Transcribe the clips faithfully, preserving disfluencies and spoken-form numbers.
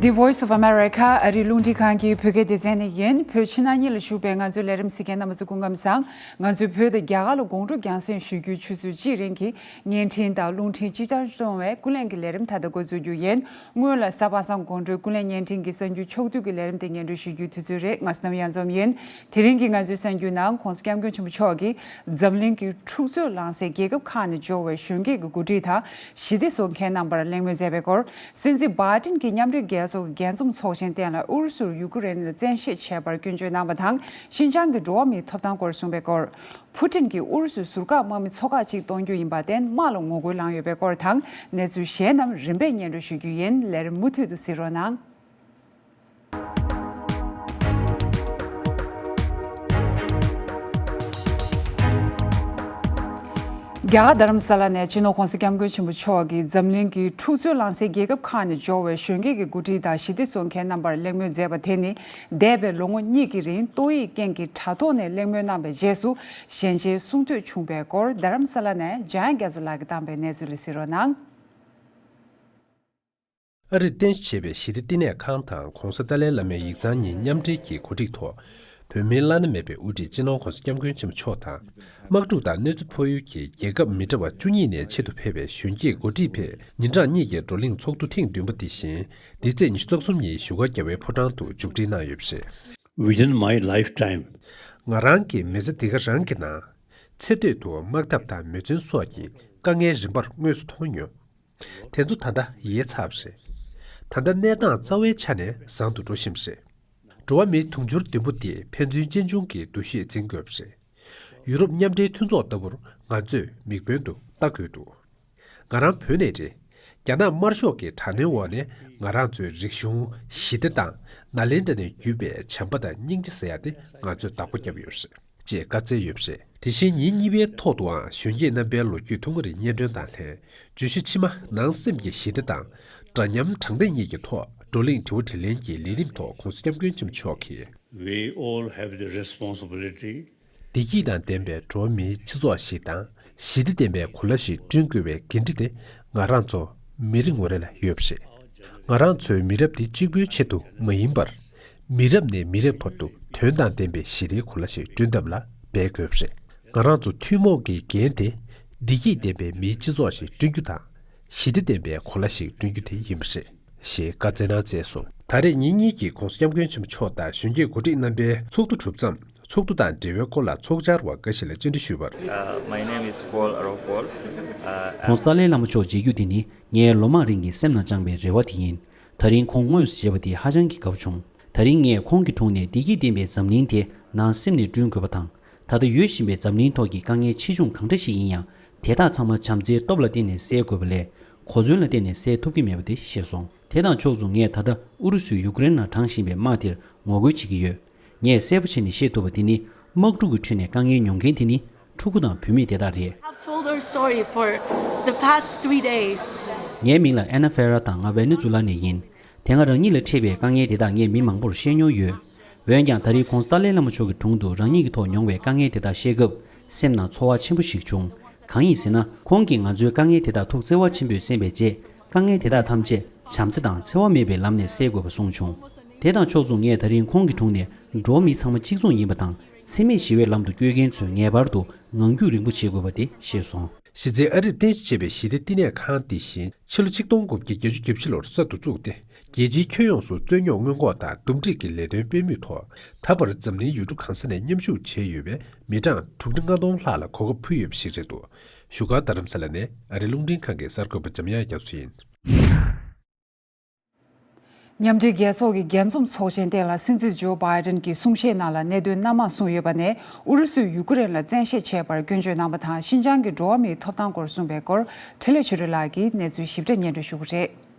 The Voice of America ཨ་རིའི་རླུང་འཕྲིན་ཁང་གི་བོད་སྐད་སྡེ་ཚན་ནས་ཡིན། བོད་ཕྱི་ནང་གཉིས་ལ་བཞུགས་པའི་ང་ཚོའི་ལས་རིམ་གཟིགས་མཁན་རྣམ་པ་ཚོ་སྐུ་ཁམས་བཟང་། ང་ཚོས་བོད་དང་རྒྱ་གར་ལ་དགོང་དྲོ་རྒྱང་སྲིང་ཞུ་རྒྱུའི་ཆུ་ཚོད་གཅིག་རིང་གི་བརྙན་འཕྲིན་དང་རླུང་འཕྲིན་ཅིག་ཅར་སྤྲོད་པའི་ཀུན་གླེང་གི་ལས་རིམ་ད་ལྟ་འགོ་འཛུགས་རྒྱུ་ཡིན། སྔོན་ལ་གཟའ་པ་སངས་དགོང་དྲོའི་ཀུན་གླེང་བརྙན་འཕྲིན་གྱི་གསར་འགྱུར་ཕྱོགས་བསྡུས་ཀྱི་ལས་རིམ་དེ་སྙན་སྒྲོན་ཞུ་རྒྱུའི་དུས་ཚོད་རེད། ང་ཚོ་རྣམས་ཡང་འཛོམས་ཡིན། དེ་རིང་གི་ང་ཚོའི་གསར་འགྱུར་ནང་༸གོང་ས་༸སྐྱབས་མགོན་ཆེན་པོ་མཆོག་གིས་འཛམ་གླིང་གི་འཁྲུག་རྩོད་ལངས་སའི་རྒྱལ་ཁབ་ཁག་ནས་འབྱོར་བའི་གཞོན་སྐྱེས་ཀྱི་འགོ་ཁྲིད་དང་ཞི་བདེ་བཟོ་མཁན་རྣམ་པར་གླེང་མོལ་མཛད་པའི་སྐོར། སྲིད་འཛིན་བྷའི་ཏིན་གྱིས་མཉམ་འབྲེལ་རྒྱལ་ཚོགས་ཀྱི་རྒྱས་འཛོམས་ཚོགས་ཆེན་སྟེང་ལ་ཨུ་རུ་སུར་ཡུ་ཀེ་རེན་ལ་བཙན་ཤེད་བྱས་པར་སྐྱོན་བརྗོད་གནང་བ་དང་། ཤིན་ཅང་གི་འགྲོ་བ་མིའི་ཐོབ་ཐང་སྐོར་གསུངས་པའི་སྐོར། ཕུ་ཏིན་གྱིས་ཨུ་རུ་སུའི་ཟུར་བཀག་དམག་མི་ཚོ་ཁག་ཅིག་གཏོང་རྒྱུ་ཡིན་པར་བརྟེན་དམག་ལ་ངོ་རྒོལ་ལངས་ཡོད་པའི་སྐོར་དང་། གནས་ཚུལ་གཞན་རྣམས་རིམ་པས་སྙན་སྒྲོན་ཞུ་རྒྱུ་ཡིན། ལས་རིམ་མུ་མཐུད་དུ་གཟིགས་རོགས་གནང་། རྒྱ་གར་རྡ་རམ་ས་ལ་ནས་སྤྱི་ནོར་༸གོང་ས་༸སྐྱབས་མགོན་ཆེན་པོ་མཆོག་གིས་འཛམ་གླིང་གི་འཁྲུག་རྩོད་ལངས་སའི་རྒྱལ་ཁབ་ཁག་ནས་འབྱོར་བའི་གཞོན་སྐྱེས་ཀྱི་འགོ་ཁྲིད་དང་ཞི་བདེ་བཟོ་མཁན་རྣམ་པར་གླེང་མོལ་མཛད་པ་དེ་ནི། འདས་པའི་ལོ་ངོ་གཉིས་ཀྱི་རིང་ཏོག་དབྱིབས་རྐྱེན་གྱིས་དྲ་ཐོག་ནས་གླེང་མོལ་གནང་བའི་རྗེས་སུ་ཞལ་མཇལ་གསུང་ཐོས་བྱུང་བའི་སྐོར། རྡ་རམ་ས་ལ་ནས་འཇམ་དབྱངས་རྒྱ་མཚོ་ལགས་ཀྱིས་བཏང་པའི་གནས་ཚུལ་ལ་གཟིགས་རོགས་གནང་། ཨ་རིར་རྟེན་གཞི་བྱས་པའི་ཞི་བདེ་བསྟི་གནས་ཁང་དང་༸གོང་ས་ཏཱ་ལའི་བླ་མའི་ཡིག་ཚང་གཉིས་མཉམ་འབྲེལ་གྱིས་གོ་སྒྲིག་ཐོག་བོད་མིའི་བླ་ན་མེད་པའི་དབུ་ཁྲིད་སྤྱི་ནོར་༸གོང་ས་༸སྐྱབས་མགོན་ཆེན་པོ་མཆོག་དང་། དམག་འཁྲུག་དང་གནོད་འཚེ་ཕོག་ཡུལ་གྱི་རྒྱལ་ཁབ་མི་འདྲ་བ་བཅུ་གཉིས་ནས་ཆེད་དུ་ཕེབས་པའི་གཞོན་སྐྱེས་འགོ་ཁྲིད་ཕེབས་ཉིན་གྲངས་གཉིས་ཀྱི་བགྲོ་གླེང་ཚོགས་འདུ་ཐེངས་བདུན་པ་འདི་བཞིན་འདི་ཚེས་ཉི་ཤུ་རྩ་གསུམ་ཉིན་བཞུགས་སྒར་རྒྱལ་བའི་ཕོ་བྲང་དུ་མཇུག་སྒྲིལ་གནང་ཡོད་པ་རེད། Within my lifetime. ང་རང་གི་མི་ཚེ་འདི་ག་རང་གི་ནང་ཚེ་སྟོད་དུ་དམག་འཐབ་དང་མེ་མཚོན་སོགས་ཀྱི་དཀའ་ངལ་རིམ་པར་དངོས་སུ་མཐོང་མྱོང་། དེ་ཚོ་ད་ལྟ་ཡལ་ཚར་བ་རེད། ད་ལྟ་གནས་སྟངས་རྩ་བའི་ཆ་ནས་བཟང་དུ་འགྲོ་བཞིན་པ་རེད། འགྲོ་བ་མིའི་དུང་ཕྱུར་བདུན་པོ་འདིས་ཕན་ཚུན་གཅེན་གཅུང་གི་འདུ་ཤེས་འཛིན་དགོས་པ་རེད། ཡུ་རོབ་མཉམ་འབྲེལ་མཐུན་ཚོགས་ལྟ་བུར་ང་ཚོས་མིག་དཔེ་དུ་ལྟ་དགོས་འདུག་ང་རང་བོད་ནས་རེད། རྒྱ་ནག་དམར་ཤོག་གི་དྲག་གནོན་འོག་ནས་ང་རང་ཚོའི་རིག་གཞུང་། ཞི་བདེ་དང་། ནཱ་ལེནྡྲ་ནས་བརྒྱུད་པའི་བྱམས་པ་དང་སྙིང་རྗེ་ཟེར་ཡ་དེ་ང་ཚོས་བདག་པོ་བརྒྱབ་ཡོད་རེད། ཅེས་བཀའ་སྩལ་ཡོད་པ་རེད། དེ་བཞིན་ཉིན་གཉིས་པའི་ཐོག་ཏུའང་གཞོན་སྐྱེས་རྣམ་པའི་ལོ་རྒྱུས་ཐུང་ངུ་རེ་སྙན་སྒྲོན་དང་ལྷན། བརྗོད་གཞི་ཕྱི་མ་ནང་སེམས་ཀྱི་ཞི་བདེ་དང་། འདྲ་མཉམ་དྲང་བདེན་གཉིས་ཀྱི་ཐོག་བགྲོ་གླེང་དྲི་བ་དྲིས་ལན་གྱི་ལས་རིམ་ཐོག་༸གོང་ས་༸སྐྱབས་མགོན་ཆེན་པོ་མཆོག་གིས། We all have the responsibility. བདེ་སྐྱིད་དང་ལྡན་པའི་འགྲོ་བ་མིའི་སྤྱི་ཚོགས་ཤིག་དང་། ཞི་བདེ་ལྡན་པའི་གོ་ལ་ཞིག་བསྐྲུན་དགོས་པའི་འགན་འཁྲི་དེ་ང་རང་ཚོ་མི་རེ་ངོ་རེ་ལ་ཡོད་པ་རེད། ང་རང་ཚོའི་མི་རབས་འདི་གཅིག་པུའི་ཆེད་དུ་མ་ཡིན་པར། མི་རབས་ནས་མི་རབས་བར་དུ་དོན་དང་ལྡན་པའི་ཞི་བདེའི་གོ་ལ་ཞིག་བསྐྲུན་ཐབས་ལ་འབད་དགོས་པ་རེད། ང་རང་ཚོ་ཐུན་མོང་གི་འགན་དེ། བདེ་སྐྱིད་ལྡན་པའི་མིའི་སྤྱི་ཚོགས་ཤིག་བསྐྲུན་རྒྱུ་དང་། ཞི་བདེ་ལྡན་པའི་གོ་ལ་ཞིག་བསྐྲུན་རྒྱུ་དེ་ཡིན་པ་རེད། ཞེས་བཀའ་སྩལ་གནང་མཛད་སོང་། ད་རེས་ཉིན་གཉིས་ཀྱི་༸གོང་ས་༸སྐྱབས་མགོན་ཆེན་པོ་མཆོག་དང་གཞོན་སྐྱེས་འགོ་ཁྲིད་རྣམ་པའི་ཚོགས་འདུ་གྲུབ་མཚམས། ཚོགས་འདུ་དང་འབྲེལ་བའི་སྐོར་ལ་ཚོགས་བཅར་བ་འགའ་ཞིག་ལ་བཅར་འདྲི་ཞུས་པར། Uh, my name is Kol Arokpol. Uh, ༸གོང་ས་ཏཱ་ལའི་བླ་མ་མཆོག་མཇལ་རྒྱུ་དེ་ནི་ངའི་ལོ་མང་རིང་གི་སེམས་ནང་བཅངས་པའི་རེ་བ་དེ་ཡིན། ད་རིང་ཁོང་དངོས་སུ་མཇལ་བ་དེ་ཧ་ཅང་གི་དགའ་པོ་བྱུང་། ད་རིང་ངས་ཁོང་གི་དྲུང་ནས་བདེ་སྐྱིད་ལྡན་པའི་འཛམ་གླིང་དེ་ནང་སེམས་ནས་བསྐྲུན་དགོས་པ་དང་། ད་ལྟ་ཡོད་བཞིན་པའི་འཛམ་གླིང་ཐོག་གི་དཀའ་ངལ་ཆེ་ཆུང་གང་འདྲ་ཞིག་ཡིན་ཡང་། དེ་དག་ཚང་མ་བྱམས་བརྩེའི་སྟོབས་ལ་བརྟེན་ནས་སེལ་དགོས་པ་ལས། གོ་མཚོན་ལ་བརྟེན་ནས་སེལ་ཐུབ་ཀྱི་མེད་པ་དེ་ཤེས་སོང་། དེ་དང་ཕྱོགས་མཚུངས་ངས་ད་ལྟ་ཨུ་རུ་སུས་ཡུཀ་རེན་ནང་དྲངས་བཞིན་པའི་དམག་དེར་ངོ་རྒོལ་བྱེད་ཀྱི་ཡོད། ངས་གསལ་པོ་བྱས་ནས་ཤེས་ཐུབ་པ་དེ་ནི། དམག་འཁྲུག་གི་ཁྲོད་ནས་དཀའ་ངལ་མྱོང་མཁན་དེ་ནི་ཕྲུ་གུ་དང་བུད་མེད་དེ་དག་རེད། I've told her story for the past three days. ངའི་མིང་ལ་ཨེ་ན་ཧྥེ་ར་དང་ང་ཝེ་ནེ་ཛུ་ལ་ནས་ཡིན། དེ་སྔ་རང་ཉིད་ལ་འཕྲད་པའི་དཀའ་ངལ་དེ་དག་ངས་མི་མང་པོར་བཤད་མྱོང་ཡོད། འོན་ཀྱང་ད་རེས་༸གོང་ས་ཏཱ་ལའི་བླ་མ་མཆོག་གི་དྲུང་དུ་རང་ཉིད་ཀྱི་ཐོག་མྱོང་བའི་དཀའ་ངལ་དེ་དག་བཤད་སྐབས་སེམས་ནང་ཚོར་བ་ཆེན་པོ་ཞིག་བྱུང་། གང་ཡིན་ཟེར་ན། ཁོང་གིས་ང་ཚོའི་དཀའ་ངལ་དེ་དག་ཐུགས་བརྩེ་བ་ཆེན་པོས་གསན་པའི་རྗེས། དཀའ་ངལ་དེ་དག་ཐམས་ཅད་བྱམས་བརྩེ་དང་འཚེ་བ་མེད་པའི་ལམ་ནས་སེལ་དགོས་པ་གསུངས་བྱུང་། དེ་དང་ཕྱོགས་མཚུངས་ངས་ད་རིང་ཁོང་གི་དྲུང་ནས་འགྲོ་བ་མི་ཚང་མ་གཅིག་མཚུངས་ཡིན་པ་དང་འཚེ་མེད་ཞི་བའི་ལམ་དུ་བསྐྱོད་མཁན་ཚོས་ངེས་པར་དུ་ངང་རྒྱུད་རིང་པོ་བྱེད་དགོས་པ་དེ་ཤེས་སོང་། གཞི་རྩའི་ཨ་རིར་རྟེན་གཞི་བྱས་པའི་ཞི་བདེ་བསྟི་གནས་ཁང་འདི་བཞིན་ཕྱི་ལོ་ཆིག་སྟོང་དགུ་བརྒྱ་བརྒྱད་ཅུ་གྱ་བཞི་ལོར་གསར་དུ་བཙུགས་ཏེ། རྒྱལ་སྤྱིའི་ཁྱོན་ཡོངས་སུ་རྩོད་རྙོག་སྔོན་འགོག་དང་འདུམ་འགྲིག་གི་ལས་དོན་སྤེལ་མུས་ཐོག་ད་བར་འཛམ་གླིང་ཡུལ་གྲུ་གང་ས་ནས་མཉམ་ཞུགས་བྱས་ཡོད་པའི་མི་གྲངས་དྲུག་ཁྲི་ལྔ་སྟོང་ལྷག་ལ་གོ་སྐབས་ཕུལ་ཡོད་པ་ཞིག་རེད་འདུག་བཞུགས་སྒར་རྡ་རམ་ས་ལ་ནས་ཨ་རིའི་རླུང་འཕྲིན་ཁང་གི་གསར་འགོད་པ་འཇམ་དབྱངས་རྒྱ་མཚོ་ཡིན། མཉམ་འབྲེལ་རྒྱལ་ཚོགས་ཀྱི་རྒྱས་འཛོམས་ཚོགས་ཆེན་སྟེང་ལ་སྲིད་འཛིན་ཇོ་བྷའི་ཏན་གྱི་གསུང་བཤད་ནང་ལ་གནད་དོན་སྣ་མང་གསུངས་ཡོད་པ་ནས། ཨུ་རུ་སུས་ཡུ་ཀེ་རེན་ལ་བཙན་ཤེད་བྱས་པར་སྐྱོན་བརྗོད་གནང་བ་དང་། ཤིན་ཅང་གི་འགྲོ་བ་མིའི་ཐོབ་ཐང་སྐོར་གསུངས་པའི་སྐོར། འཕྲིན་ལས་ཆོས་སྒྲོན་ལགས་ཀྱིས་གནས་ཚུལ་ཞིབ་ཕྲ་སྙན་སྒྲོན་ཞུ་གི་རེད།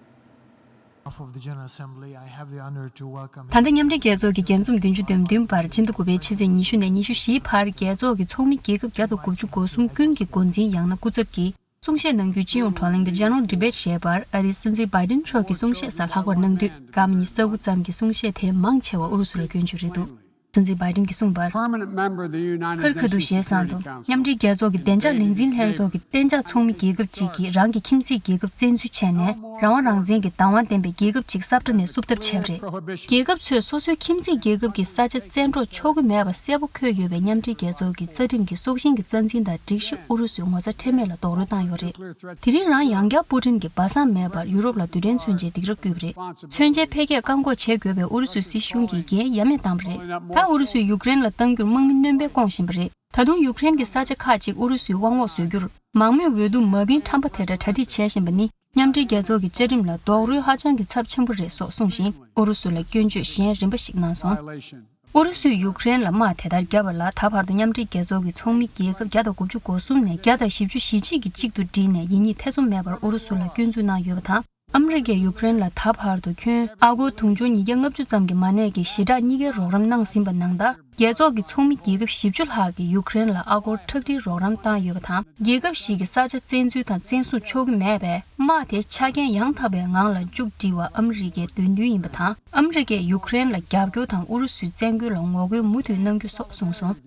Of the General Assembly, I have the honor to welcome. ད་ལྟ་མཉམ་འབྲེལ་རྒྱལ་ཚོགས་ཀྱི་རྒྱས་འཛོམས་བདུན་ཅུ་དོན་བདུན་པར་ཕྱི་ཟླ་དགུ་པའི་ཕྱི་ཚེས་ཉི་ཤུ་ནས་ཉི་ཤུ་བཞིའི་བར་རྒྱལ་ཚོགས་ཀྱི་ཚོགས་མི་རྒྱལ་ཁབ་བརྒྱ་དང་དགུ་བཅུ་གོ་གསུམ་ཀུན་གྱི་འགོ་འཛིན་ཡང་ན་སྐུ་ཚབ་ཀྱིས། གསུང་བཤད་གནང་རྒྱུའི་སྤྱི་ཡོངས་བགྲོ་གླེང་དང་General Debate ཞེས་པར་ཨ་རིའི་སྲིད་འཛིན་བྷའི་ཏིན་མཆོག་གི་གསུང་བཤད་སར་ལྷག་པར་གནང་དུས། སྐར་མ་ཉི་ཤུ་རྩ་དགུ་ཙམ་གྱི་གསུང་བཤད་དེའི་མང་ཆེ་བ་ཨུ་རུ་སུ་ལ་སྐྱོན་བརྗོད་རེད་འདུག་སྲིད་འཛིན་བྷའི་ ཌེན་གྱིས་གསུངས་པར། Permanent member of the United Nations Security Council. ཁ་རི་ཁ་ཐུག་ཞལ་བཟང་དུ་མཉམ་འབྲེལ་རྒྱལ་ཚོགས་ཀྱི་བདེ་འཇགས་ལས་འཛིན་ལྷན་ཚོགས་ཀྱི་གཏན་འཇགས་ཚོགས་མི་རྒྱལ་ཁབ་ཅིག་གིས་རང་གི་ཁྱིམ་མཚེས་རྒྱལ་ཁབ་བཙན་འཛུལ་བྱས་ནས་རང་དབང་རང་བཙན་གྱི་བདག་དབང་ལྡན་པའི་རྒྱལ་ཁབ་ཅིག་ས་བཀྲ་ནས་བསུབ་ཐབས་བྱས་པ་རེད། རྒྱལ་ཁབ་ཚོས་སོ་སོའི་ཁྱིམ་མཚེས་རྒྱལ་ཁབ་ཀྱི་ས་ཆ་བཙན་འཕྲོག་ཆོག་གི་མེད་པ་གསལ་པོ་འཁོད་ཡོད་པའི་མཉམ་འབྲེལ་རྒྱལ་ཚོགས་ཀྱི་རྩ་ཁྲིམས་ཀྱི་སྲོག་ཤིང་གི་རྩ་འཛིན་དང་སྒྲིག་གཞི་ཨུ་རུ་སུས་ངོ་ཚ་ཁྲེལ་མེད་ལ་རྡོག་རོལ་བཏང་ཡོད་རེད། དེ་རིང་རང་ཡང་བསྐྱར་པུ་ཏིན་གྱིས་སྦ་གསང་མེད་པར་ཡུ་རོབ་ལ་རྡུལ་ཕྲན་མཚོན་ཆའི་སྡིགས་ར་བསྐུལ་བ་རེད། མཚོན་ཆའི་འཕེལ་རྒྱས་བཀག་འགོག་བྱེད་དགོས་པའི་ཨུ་རུ་སུའི་སྲིད་གཞུང་གི་འགན་ཡ་མེད་བཏང་བ་རེད། ད་ཨུ་རུ་སུས་ཡུཀ་རེན་ལ་གཏང་རྒྱུར་དམག་མི་སྣོན་སྤེལ་བསྐོང་བཞིན་པ་རེད། ད་དུང་ཡུཀ་རེན་གྱི་ས་ཆ་ཁག་ཅིག་ཨུ་རུ་སུའི་དབང་འོག་བཟོ་རྒྱུར་མང་མོས་འོས་བསྡུ་མ་བིན་ཁྲམ་པ་དེ་འདྲ་གྲ་སྒྲིག་བྱས་བཞིན་པ་ནི་མཉམ་འབྲེལ་རྒྱལ་ཚོགས་ཀྱི་བཅའ་ཁྲིམས་ལ་རྡོག་རོལ་ཧ་ཅང་གི་ཚབས་ཆེན་པོ་རེད་སོགས་གསུངས་ཤིང་ཨུ་རུ་སུ་ལ་སྐྱོན་བརྗོད་གཞན་རིམ་པ་ཞིག་གནང་སོང་། ཨུ་རུ་སུས་ཡུཀ་རེན་ལ་དམག་དེ་ལྟར་བརྒྱབ་པ་ལ་ད་བར་དུ་མཉམ་འབྲེལ་རྒྱལ་ཚོགས་ཀྱི་ཚོགས་མི་རྒྱལ་ཁབ་བརྒྱ་དང་དགུ་བཅུ་གོ་གསུམ་ནས་བརྒྱ་དང་བཞི་བཅུ་ཞེ་གཅིག་གིས་གཅིག་ཏུ་བསྒྲིལ་ནས་ཡིན་གཉིས་ཐེ་ཚོམ་མེད་པར་ཨུ་རུ་སུ་ལ་སྐྱོན་འཛུགས་གནང་ཡོད་པ་དང་། ཨ་མི་རི་ཀས་ཡུཀ་རེན་ལ་ད་བར་དུ་ཁྱོན་ཨ་སྒོར་དུང་ཕྱུར་ཉིས་བརྒྱ་ལྔ་བཅུ་ཙམ་གྱི་མ་གནས་ཀྱི་ཞི་དྲག་གཉིས་ཀའི་རོགས་རམ་གནང་ཟིན་པ་ནང་ལྟར། རྒྱལ་ཚོགས་ཀྱི་ཚོགས་མི་རྒྱལ་ཁབ་བཞི་བཅུ་ལྷག་གིས་ཡུཀ་རེན་ལ་ཨ་སྒོར་ཁྲག་ཁྲིག་རོགས་རམ་བཏང་ཡོད་པ་དང་། རྒྱལ་ཁབ་ཞིག་གི་ས་ཆ་བཙན་འཛུལ་དང་བཙན་བཟུང་ཆོག་གི་མེད་པས། དམག་དེ་ཆ་རྐྱེན་ཡང་དག་པའི་ངང་ལ་མཇུག་སྒྲིལ་བ་ཨ་མི་རི་ཀའི་འདོད་འདུན་ཡིན་པ་དང་། ཨ་མི་རི་ཀས་ཡུཀ་རེན་ལ་རྒྱབ་སྐྱོར་དང་ཨུ་རུ་སུའི་བཙན་རྒོལ་ལ་ངོ་རྒོལ་མུ་མཐུད་གནང་རྒྱུ་སོགས་གསུངས་སོང་།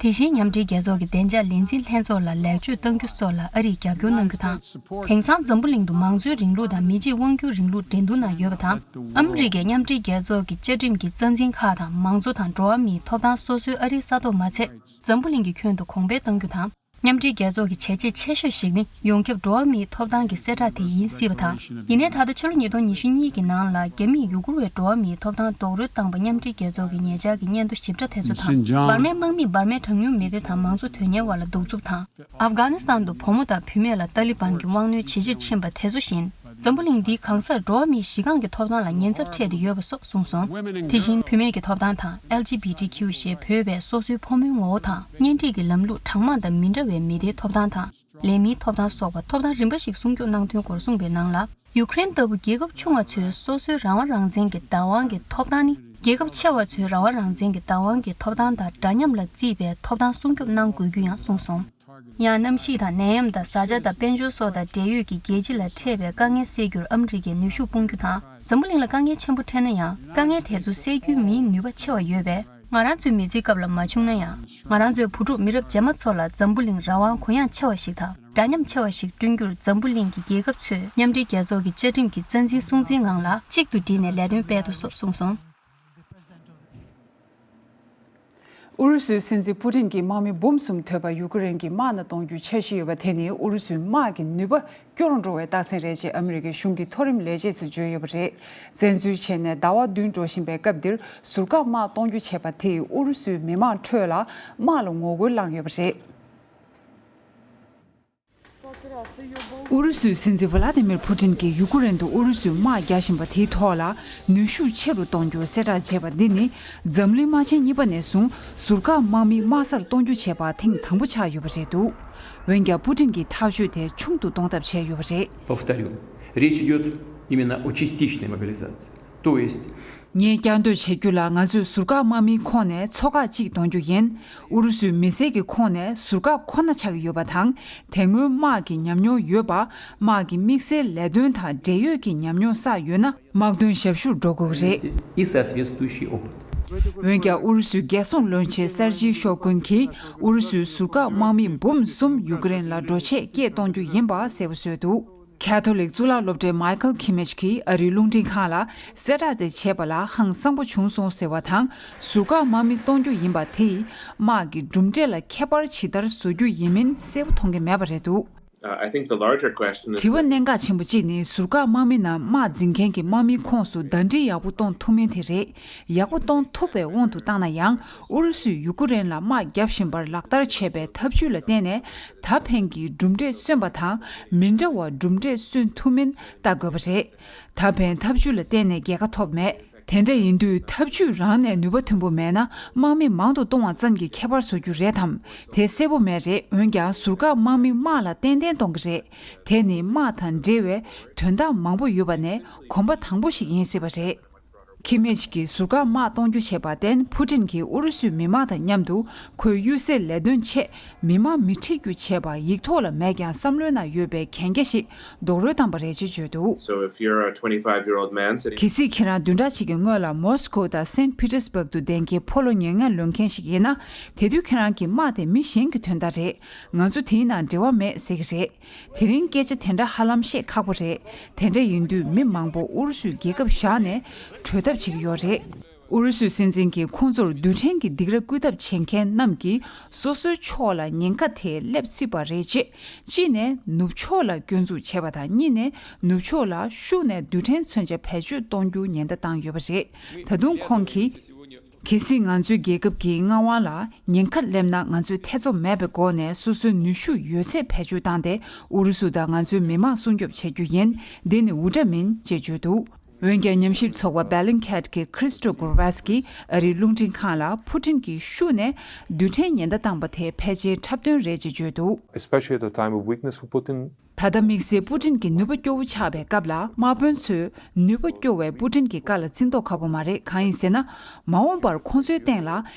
དེ་བཞིན་མཉམ་འབྲེལ་རྒྱལ་ཚོགས་ཀྱི་བདེ་འཇགས་ལས་འཛིན་ལྷན་ཚོགས་ལ་ལེགས་བཅོས་གཏང་རྒྱུ་སོགས་ལ་ཨ་རིས་རྒྱབ་སྐྱོར་གནང་རྒྱུ་དང་། དེང་སང་འཛམ་བུ་གླིང་དུ་མང་གཙོའི་རིང་ལུགས་དང་མི་གཅིག་དབང་སྒྱུར་རིང་ལུགས་འགྲན་བསྡུར་ནང་ཡོད་པ་དང་། ཨ་མི་རི་ཀས་མཉམ་འབྲེལ་རྒྱལ་ཚོགས་ཀྱི་བཅའ་ཁྲིམས་ཀྱི་རྩ་འཛིན་ཁག་དང་མང་གཙོ་དང་འགྲོ་བ་མིའི་ཐོབ་ཐང་སོ་སོའི་ཨ་རིའི་ས་ཐོག་མ་ཚད། འཛམ་བུ་གླིང་གི་ཁྱོན་དུ་གོང་འཕེལ་གཏང་རྒྱུ་དང་། མཉམ་འབྲེལ་རྒྱལ་ཚོགས་ཀྱི་བྱས་རྗེས་ཆེ་ཤོས་ཤིག་ནི་ཡོངས་ཁྱབ་འགྲོ་བ་མིའི་ཐོབ་ཐང་གི་གསལ་བསྒྲགས་དེ་ཡིན་སྲིད་པ་དང་། ཡིན་ནའི་ད་ལྟ་ཕྱི་ལོ་ཉིས་སྟོང་ཉི་ཤུ་གཉིས་ཀྱི་ནང་ལ་རྒྱ་མིས་ཡུ་གུར་བའི་འགྲོ་བ་མིའི་ཐོབ་ཐང་རྡོག་རོལ་བཏང་པ་མཉམ་འབྲེལ་རྒྱལ་ཚོགས་ཀྱི་ཉེ་ཆར་གྱི་སྙན་ཐོ་ཞིབ་ཕྲ་དེ་ཚོ་དང་། འབར་མའི་དམག་མིས་འབར་མའི་གྲངས་ཉུང་མི་སྡེ་དང་མང་གཙོ་དོན་གཉེར་བ་ལ་གདུག་རྩུབ་དང་། ཨབ་གྷ་ནི་སི་ཐན་དུ་བུ་མོ་དང་བུད་མེད་ལ་ཏཱ་ལི་བན་གྱི་དབང་གནོད་ཇེ་ཆེར་ཕྱིན་པ་དེ་ཚོ་བཞིན། འཛམ་བུ་གླིང་འདིའི་གང་སར་འགྲོ་བ་མིའི་གཞི་རྐང་གི་ཐོབ་ཐང་ལ་ཉེན་ཚབས་འཕྲད་དེ་ཡོད་པ་སོགས་གསུངས་སོང་། དེ་བཞིན་བུད་མེད་ཀྱི་ཐོབ་ཐང་དང་། ཨེལ་ཇི་བི་ཊི་ཁྱུ་ཞེས་འབོད་པའི་སོ་སོའི་ཕོ་མོའི་ངོ་བོ་དང་། གཉེན་སྒྲིག་གི་ལམ་ལུགས་གྲངས་མང་དང་མི་འདྲ་བའི་མི་སྡེའི་ཐོབ་ཐང་དང་། ལས་མིའི་ཐོབ་ཐང་སོགས་པ་ཐོབ་ཐང་རིམ་པ་ཞིག་སྲུང་སྐྱོབ་གནང་དོན་སྐོར་གསུངས་པའི་ནང་ལ། ཡུཀ་རེན་ལྟ་བུ་རྒྱལ་ཁབ་ཆུང་བ་ཚོའི་སོ་སོའི་རང་དབང་རང་བཙན་གྱི་བདག་དབང་གི་ཐོབ་ཐང་ནི། རྒྱལ་ཁབ་ཆེ་བ་ཚོའི་རང་དབང་རང་བཙན་གྱི་བདག་དབང་གི་ཐོབ་ཐང་དང་འདྲ་མཉམ་ལ་བརྩིས་པའི་ཐོབ་ཐང་སྲུང་སྐྱོབ་གནང་དགོས་རྒྱུ་ཡང་གསུངས་སོང་། ཡང་གནམ་གཤིས་དང་ནད་ཡམས་དང་བཟའ་བཅའ་དང་དཔལ་འབྱོར་སོགས་དང་འབྲེལ་ཡོད་ཀྱི་རྒྱལ་སྤྱི་ལ་འཕྲད་པའི་དཀའ་ངལ་སེལ་རྒྱུར་ཨ་མི་རི་ཀས་ནུས་ཤུགས་སྤུངས་རྒྱུ་དང་། འཛམ་བུ་གླིང་ལ་དཀའ་ངལ་ཆེན་པོ་འཕྲད་ན་ཡང་། དཀའ་ངལ་དེ་ཚོ་སེལ་རྒྱུའི་མིའི་ནུས་པ་ཆེ་བ་ཡོད་པས། ང་རང་ཚོའི་མི་ཚེའི་སྐབས་ལ་མ་བྱུང་ན་ཡང་། ང་རང་ཚོའི་བུ་ཕྲུག་མི་རབས་རྗེས་མ་ཚོ་ལ་འཛམ་བུ་གླིང་རང་དབང་གུ་ཡངས་ཆེ་བ་ཞིག་དང་། འདྲ་མཉམ་ཆེ་བ་ཞིག་བསྐྲུན་རྒྱུར་འཛམ་བུ་གླིང་གི་རྒྱལ་ཁབ་ཚོས་མཉམ་འབྲེལ་རྒྱལ་ཚོགས་ཀྱི་བཅའ་ཁྲིམས་ཀྱི་རྩ་འཛིན་སྲུང་འཛིན་ངང་ལ་གཅིག་ཏུ་བསྒྲིལ་ནས་ལས་དོན་སྤེལ་དོ་སོགས་གསུངས་སོང་། ཨུ་རུ་སུའི་སྲིད་འཛིན་པུ་ཏིན་གྱིས་དམག་མི་འབུམ་གསུམ་ཐོན་པ་ཡུ་ཀེ་རེན་གྱི་དམག་ནང་གཏོང་རྒྱུའི་འཆར་གཞི་ཡོད་པ་དེ་ནི་ཨུ་རུ་སུའི་དམག་གི་ནུས་པ་སྐྱོ་རུ་འགྲོ་བའི་རྟགས་མཚན་རེད་ཅེས་ཨ་མི་རི་ཀའི་གཞུང་གི་མཐོ་རིམ་ལས་བྱེད་ཚོས་བརྗོད་ཡོད་པ་རེད། བཙན་འཛུལ་བྱས་ནས་ཟླ་བ་བདུན་འགྲོ་བཞིན་པའི་སྐབས་འདིར་ཟུར་བཀག་དམག་གཏོང་རྒྱུ་བྱས་པ་དེས་ཨུ་རུ་སུའི་མི་མང་ཁྲོད་ལ་དམག་ལ་ངོ་རྒོལ་བསླངས་ཡོད་པ་རེད། ཨུ་རུ་སུའི་སྲིད་འཛིན་ཝ་ལ་ཏི་མིར་ཕུ་ཏིན་གྱིས་ཡུ་ཀེ་རེན་དུ་ཨུ་རུ་སུས་དམག་རྒྱག་བཞིན་པ་དེའི་ཐོག་ལ་ནུས་ཤུགས་ཆེ་རུ་གཏོང་རྒྱུ་གསལ་བསྒྲགས་བྱས་པ་འདི་ནི་འཛམ་གླིང་དམག་ཆེན་གཉིས་པ་ནས་བཟུང་ཟུར་བཀག་དམག་མི་དམག་སར་གཏོང་རྒྱུ་བྱས་པ་ཐེངས་དང་པོ་ཆགས་ཡོད་པ་རེད་འདུག་འོན་ཀྱང་པུ་ཏིན་གྱིས་ཐག་གཅོད་དེ་ཆུང་དུ་གཏོང་ཐབས་བྱས་ཡོད་པ་རེད། Повторю, речь идёт именно о частичной мобилизации. То есть ང་ཚོས་ཟུར་བཀག་དམག་མིའི་ཁོངས་ནས་ཚོ་ཁག་གཅིག་གཏོང་རྒྱུ་ཡིན། ཨུ་རུ་སུའི་མི་སེར་གྱི་ཁོངས་ནས་ཟུར་བཀག་ཁོ་ན་ཆགས་ཀྱི་ཡོད་པ་དང་། དེ་སྔོན་དམག་གི་ཉམས་མྱོང་ཡོད་པ། དམག་གི་དམིགས་བསལ་ལས་དོན་དང་འབྲེལ་ཡོད་ཀྱི་ཉམས་མྱོང་བསགས་ཡོད་ན་དམག་དོན་ཞབས་ཞུར་འགྲོ་དགོས་ཀྱི་རེད། И соответствующий опыт. འོན་ཀྱང་ཨུ་རུ་སུའི་རྒྱལ་སྲུང་བློན་ཆེན་སར་ཇི་ཤོ་གུན་གྱིས་ཨུ་རུ་སུའི་ཟུར་བཀག་དམག་མི་འབུམ་གསུམ་ཡུ་ཀེ་རེན་ལ་འགྲོ་ཆེད་སྐད་གཏོང་རྒྱུ་ཡིན་པ་གསལ་པོ་བཟོས་འདུག་ཁ་ཐོ་ལིག་གཙུག་ལག་སློབ་གྲྭའི་མའི་ཁལ་ཁི་མེཆ་གིས་ཨ་རིའི་རླུང་འཕྲིན་ཁང་ལ་གསལ་བསྒྲགས་དེ་བྱས་པ་ལ་ཧང་སངས་པོ་བྱུང་སོང་ཟེར་བ་དང་། ཟུར་བཀག་དམག་མི་གཏོང་རྒྱུ་ཡིན་པ་དེས་དམག་གི་གྲུབ་འབྲས་ལ་ཁྱད་པར་ཇི་ལྟར་བཟོ་རྒྱུ་ཡིན་མིན་གསལ་པོ་མཐོང་གི་མེད་པ་རེད་འདུག Uh, I think the larger question is དྲི་བ་གནད་འགག་ཆེན་པོ་གཅིག་ནི་ཟུར་བཀག་དམག་མི་རྣམས་དམག་འཛིན་མཁན་གྱི་དམག་མིའི་ཁོངས་སུ་ཟླ་སྒྲིལ་ཡག་པོ་གཏོང་ཐུབ་མིན་དེ་རེད། ཡག་པོ་གཏོང་ཐུབ་པའི་དབང་དུ་བཏང་ན་ཡང་ཨུ་རུ་སུས་ཡུ་ཀེ་རེན་ལ་དམག་བརྒྱབ་བཞིན་པར་ལག་བསྟར་བྱས་པའི་ཐབས་ཇུས་ལ་བརྟེན་ནས་ད་ཕན་གྱི་གྲུབ་འབྲས་སོན་པ་དང་མི་འདྲ་བ་གྲུབ་འབྲས་སོན་ཐུབ་མིན་ལྟ་དགོས་པ་རེད། ད་ཕན་ཐབས་ཇུས་ལ་བརྟེན་ནས་རྒྱལ་ཁ་ཐོབ་མེད། དེ་འདྲ་ཡིན་དུས་ཐབས་ཇུས་རང་ནས་ནུས་པ་ཐོན་པོ་མེད་ན་དམག་མི་མང་དུ་གཏོང་བ་ཙམ་གྱིས་ཁྱད་པར་བཟོ་རྒྱུ་རེད་དམ། དེ་གསལ་པོ་མེད་རེད། འོན་ཀྱང་ཟུར་བཀག་དམག་མི་དམག་ལ་ཏན་ཏན་གཏོང་གི་རེད། དེ་ནི་དམག་དང་འབྲེལ་བའི་དོན་དག་མང་པོ་ཡོད་པ་ནས་གོམ་པ་དང་པོ་ཞིག་ཡིན་སྲིད་པ་རེད། ཁི་མེ་ཆི་གིས་ཟུར་བཀག་དམག་གཏོང་རྒྱུ་བྱས་པར་བརྟེན། ཕུ་ཏིན་གྱིས་ཨུ་རུ་སུའི་མི་དམངས་དང་མཉམ་དུ་ཁོའི་གཡུལ་སའི་ལས་དོན་ཆེད་མི་དམངས་མི་ཁྲིད་རྒྱུ་བྱས་པ་ཡིག་ཐོག་ལ་མེད་ཀྱང་བསམ་བློའི་ནང་ཡོད་པའི་གན་རྒྱ་ཞིག་རྡོག་རོལ་བཏང་པ་རེད་ཅེས་བརྗོད་འདུག། So if you're a twenty-five year old man sitting གལ་སྲིད་ཁྱེད་རང་བདུན་ཕྲག་གཅིག་གི་སྔོན་ལ་མོ་སི་ཀོ་དང་སེན་ཕི་ཏེར་སྦུག་ཏུ་བསྡད་མཁན་ཕོ་ལོ་ཉེར་ལྔ་ལོན་མཁན་ཞིག་ཡིན་ན། དེ་དུས་ཁྱེད་རང་གི་དམག་དེ་མི་གཞན་གྱི་དོན་དག་རེད། ང་ཚོ་དེའི་ནང་འབྲེལ་བ་མེད་ཟེར་གྱི་རེད། དེ་རིང་སྐད་ཆ་དེ་འདྲ་ཧ་ལམ་བཤད་ཁག་པོ་རེད། དེ་འདྲ་ཡིན་དུས་མི་མང་པོ་ཨུ་རུ་སུའི་རྒྱལ་ཁབ་བཞག་ནས་བྲོས་ཐབས་བྱེད་ཀྱི་ཡོད་རེད། ཨུ་རུ་སུའི་སྲིད་འཛིན་གྱིས་ཁོང་ཚོར་རྡུལ་ཕྲན་གྱི་སྡིགས་ར་བསྐུལ་ཐབས་བྱེད་མཁན་རྣམས་ཀྱིས་སོ་སོའི་ཕྱོགས་ལ་ཉེན་ཁ་དེ་སླེབས་སྲིད་པ་རེད་ཅེས། གཅིག་ནས་ནུབ་ཕྱོགས་ལ་སྐྱོན་འཛུགས་བྱས་པ་དང་། གཉིས་ནས་ནུབ་ཕྱོགས་ལ་ཤུགས་ནས་རྡུལ་ཕྲན་མཚོན་ཆ་བེད་སྤྱོད་གཏོང་རྒྱུ་ཉེན་བརྡ་བཏང་ཡོད་པ་རེད། ད་དུང་ཁོང་གིས། གལ་སྲིད་ང་ཚོའི་རྒྱལ་ཁབ་ཀྱི་མངའ་དབང་ལ་ཉེན་ཁ་སླེབས་ན། ང་ཚོས་ཐེ་ཚོམ་མེད་པའི་སྒོ་ནས་སོ་སོའི་ནུས་ཤུགས་ཡོད་ཚད་བེད་སྤྱོད་བཏང་སྟེ་ཨུ་རུ་སུ་དང་ང་ཚོའི་མི་དམངས་སྲུང་སྐྱོབ་བྱེད་རྒྱུ་ཡིན། འདི་ནི་འུར་སྒྲ་མིན་ཅེས་བརྗོད་འདུག། འོན་ཀྱང་། ཉམས་ཞིབ་ཚོགས་པ་བྷེ་ལིང་ཁེད་ཀྱི་ཁྲིས་ཏོ་གུར་ཝེས་ཀྱིས་ཨ་རིའི་རླུང་འཕྲིན་ཁང་ལ་ཕུ་ཊིན་གྱིས་ཤུགས་ནས་རྡུལ་ཕྲན་ཉེན་བརྡ་བཏང་པ་དེ་ཕལ་ཆེར་འཁྲབ་སྟོན་རེད་ཅེས་བརྗོད་འདུག། Especially at a time of weakness for Putin. ད་ལྟ་དམིགས་བསལ་པུ་ཏིན་གྱི་ནུས་པ་སྐྱོ་བོ་ཆགས་པའི་སྐབས་ལ། དམག་དཔོན་ཚོས་ནུས་པ་སྐྱོ་བའི་པུ་ཏིན་གྱི་བཀའ་ལ་བརྩི་མདོག་ཁ་པོ་མ་རེད། གང་ཡིན་ཟེར་ན། མ་འོངས་པར་ཁོང་ཚོའི་སྟེང་ལ་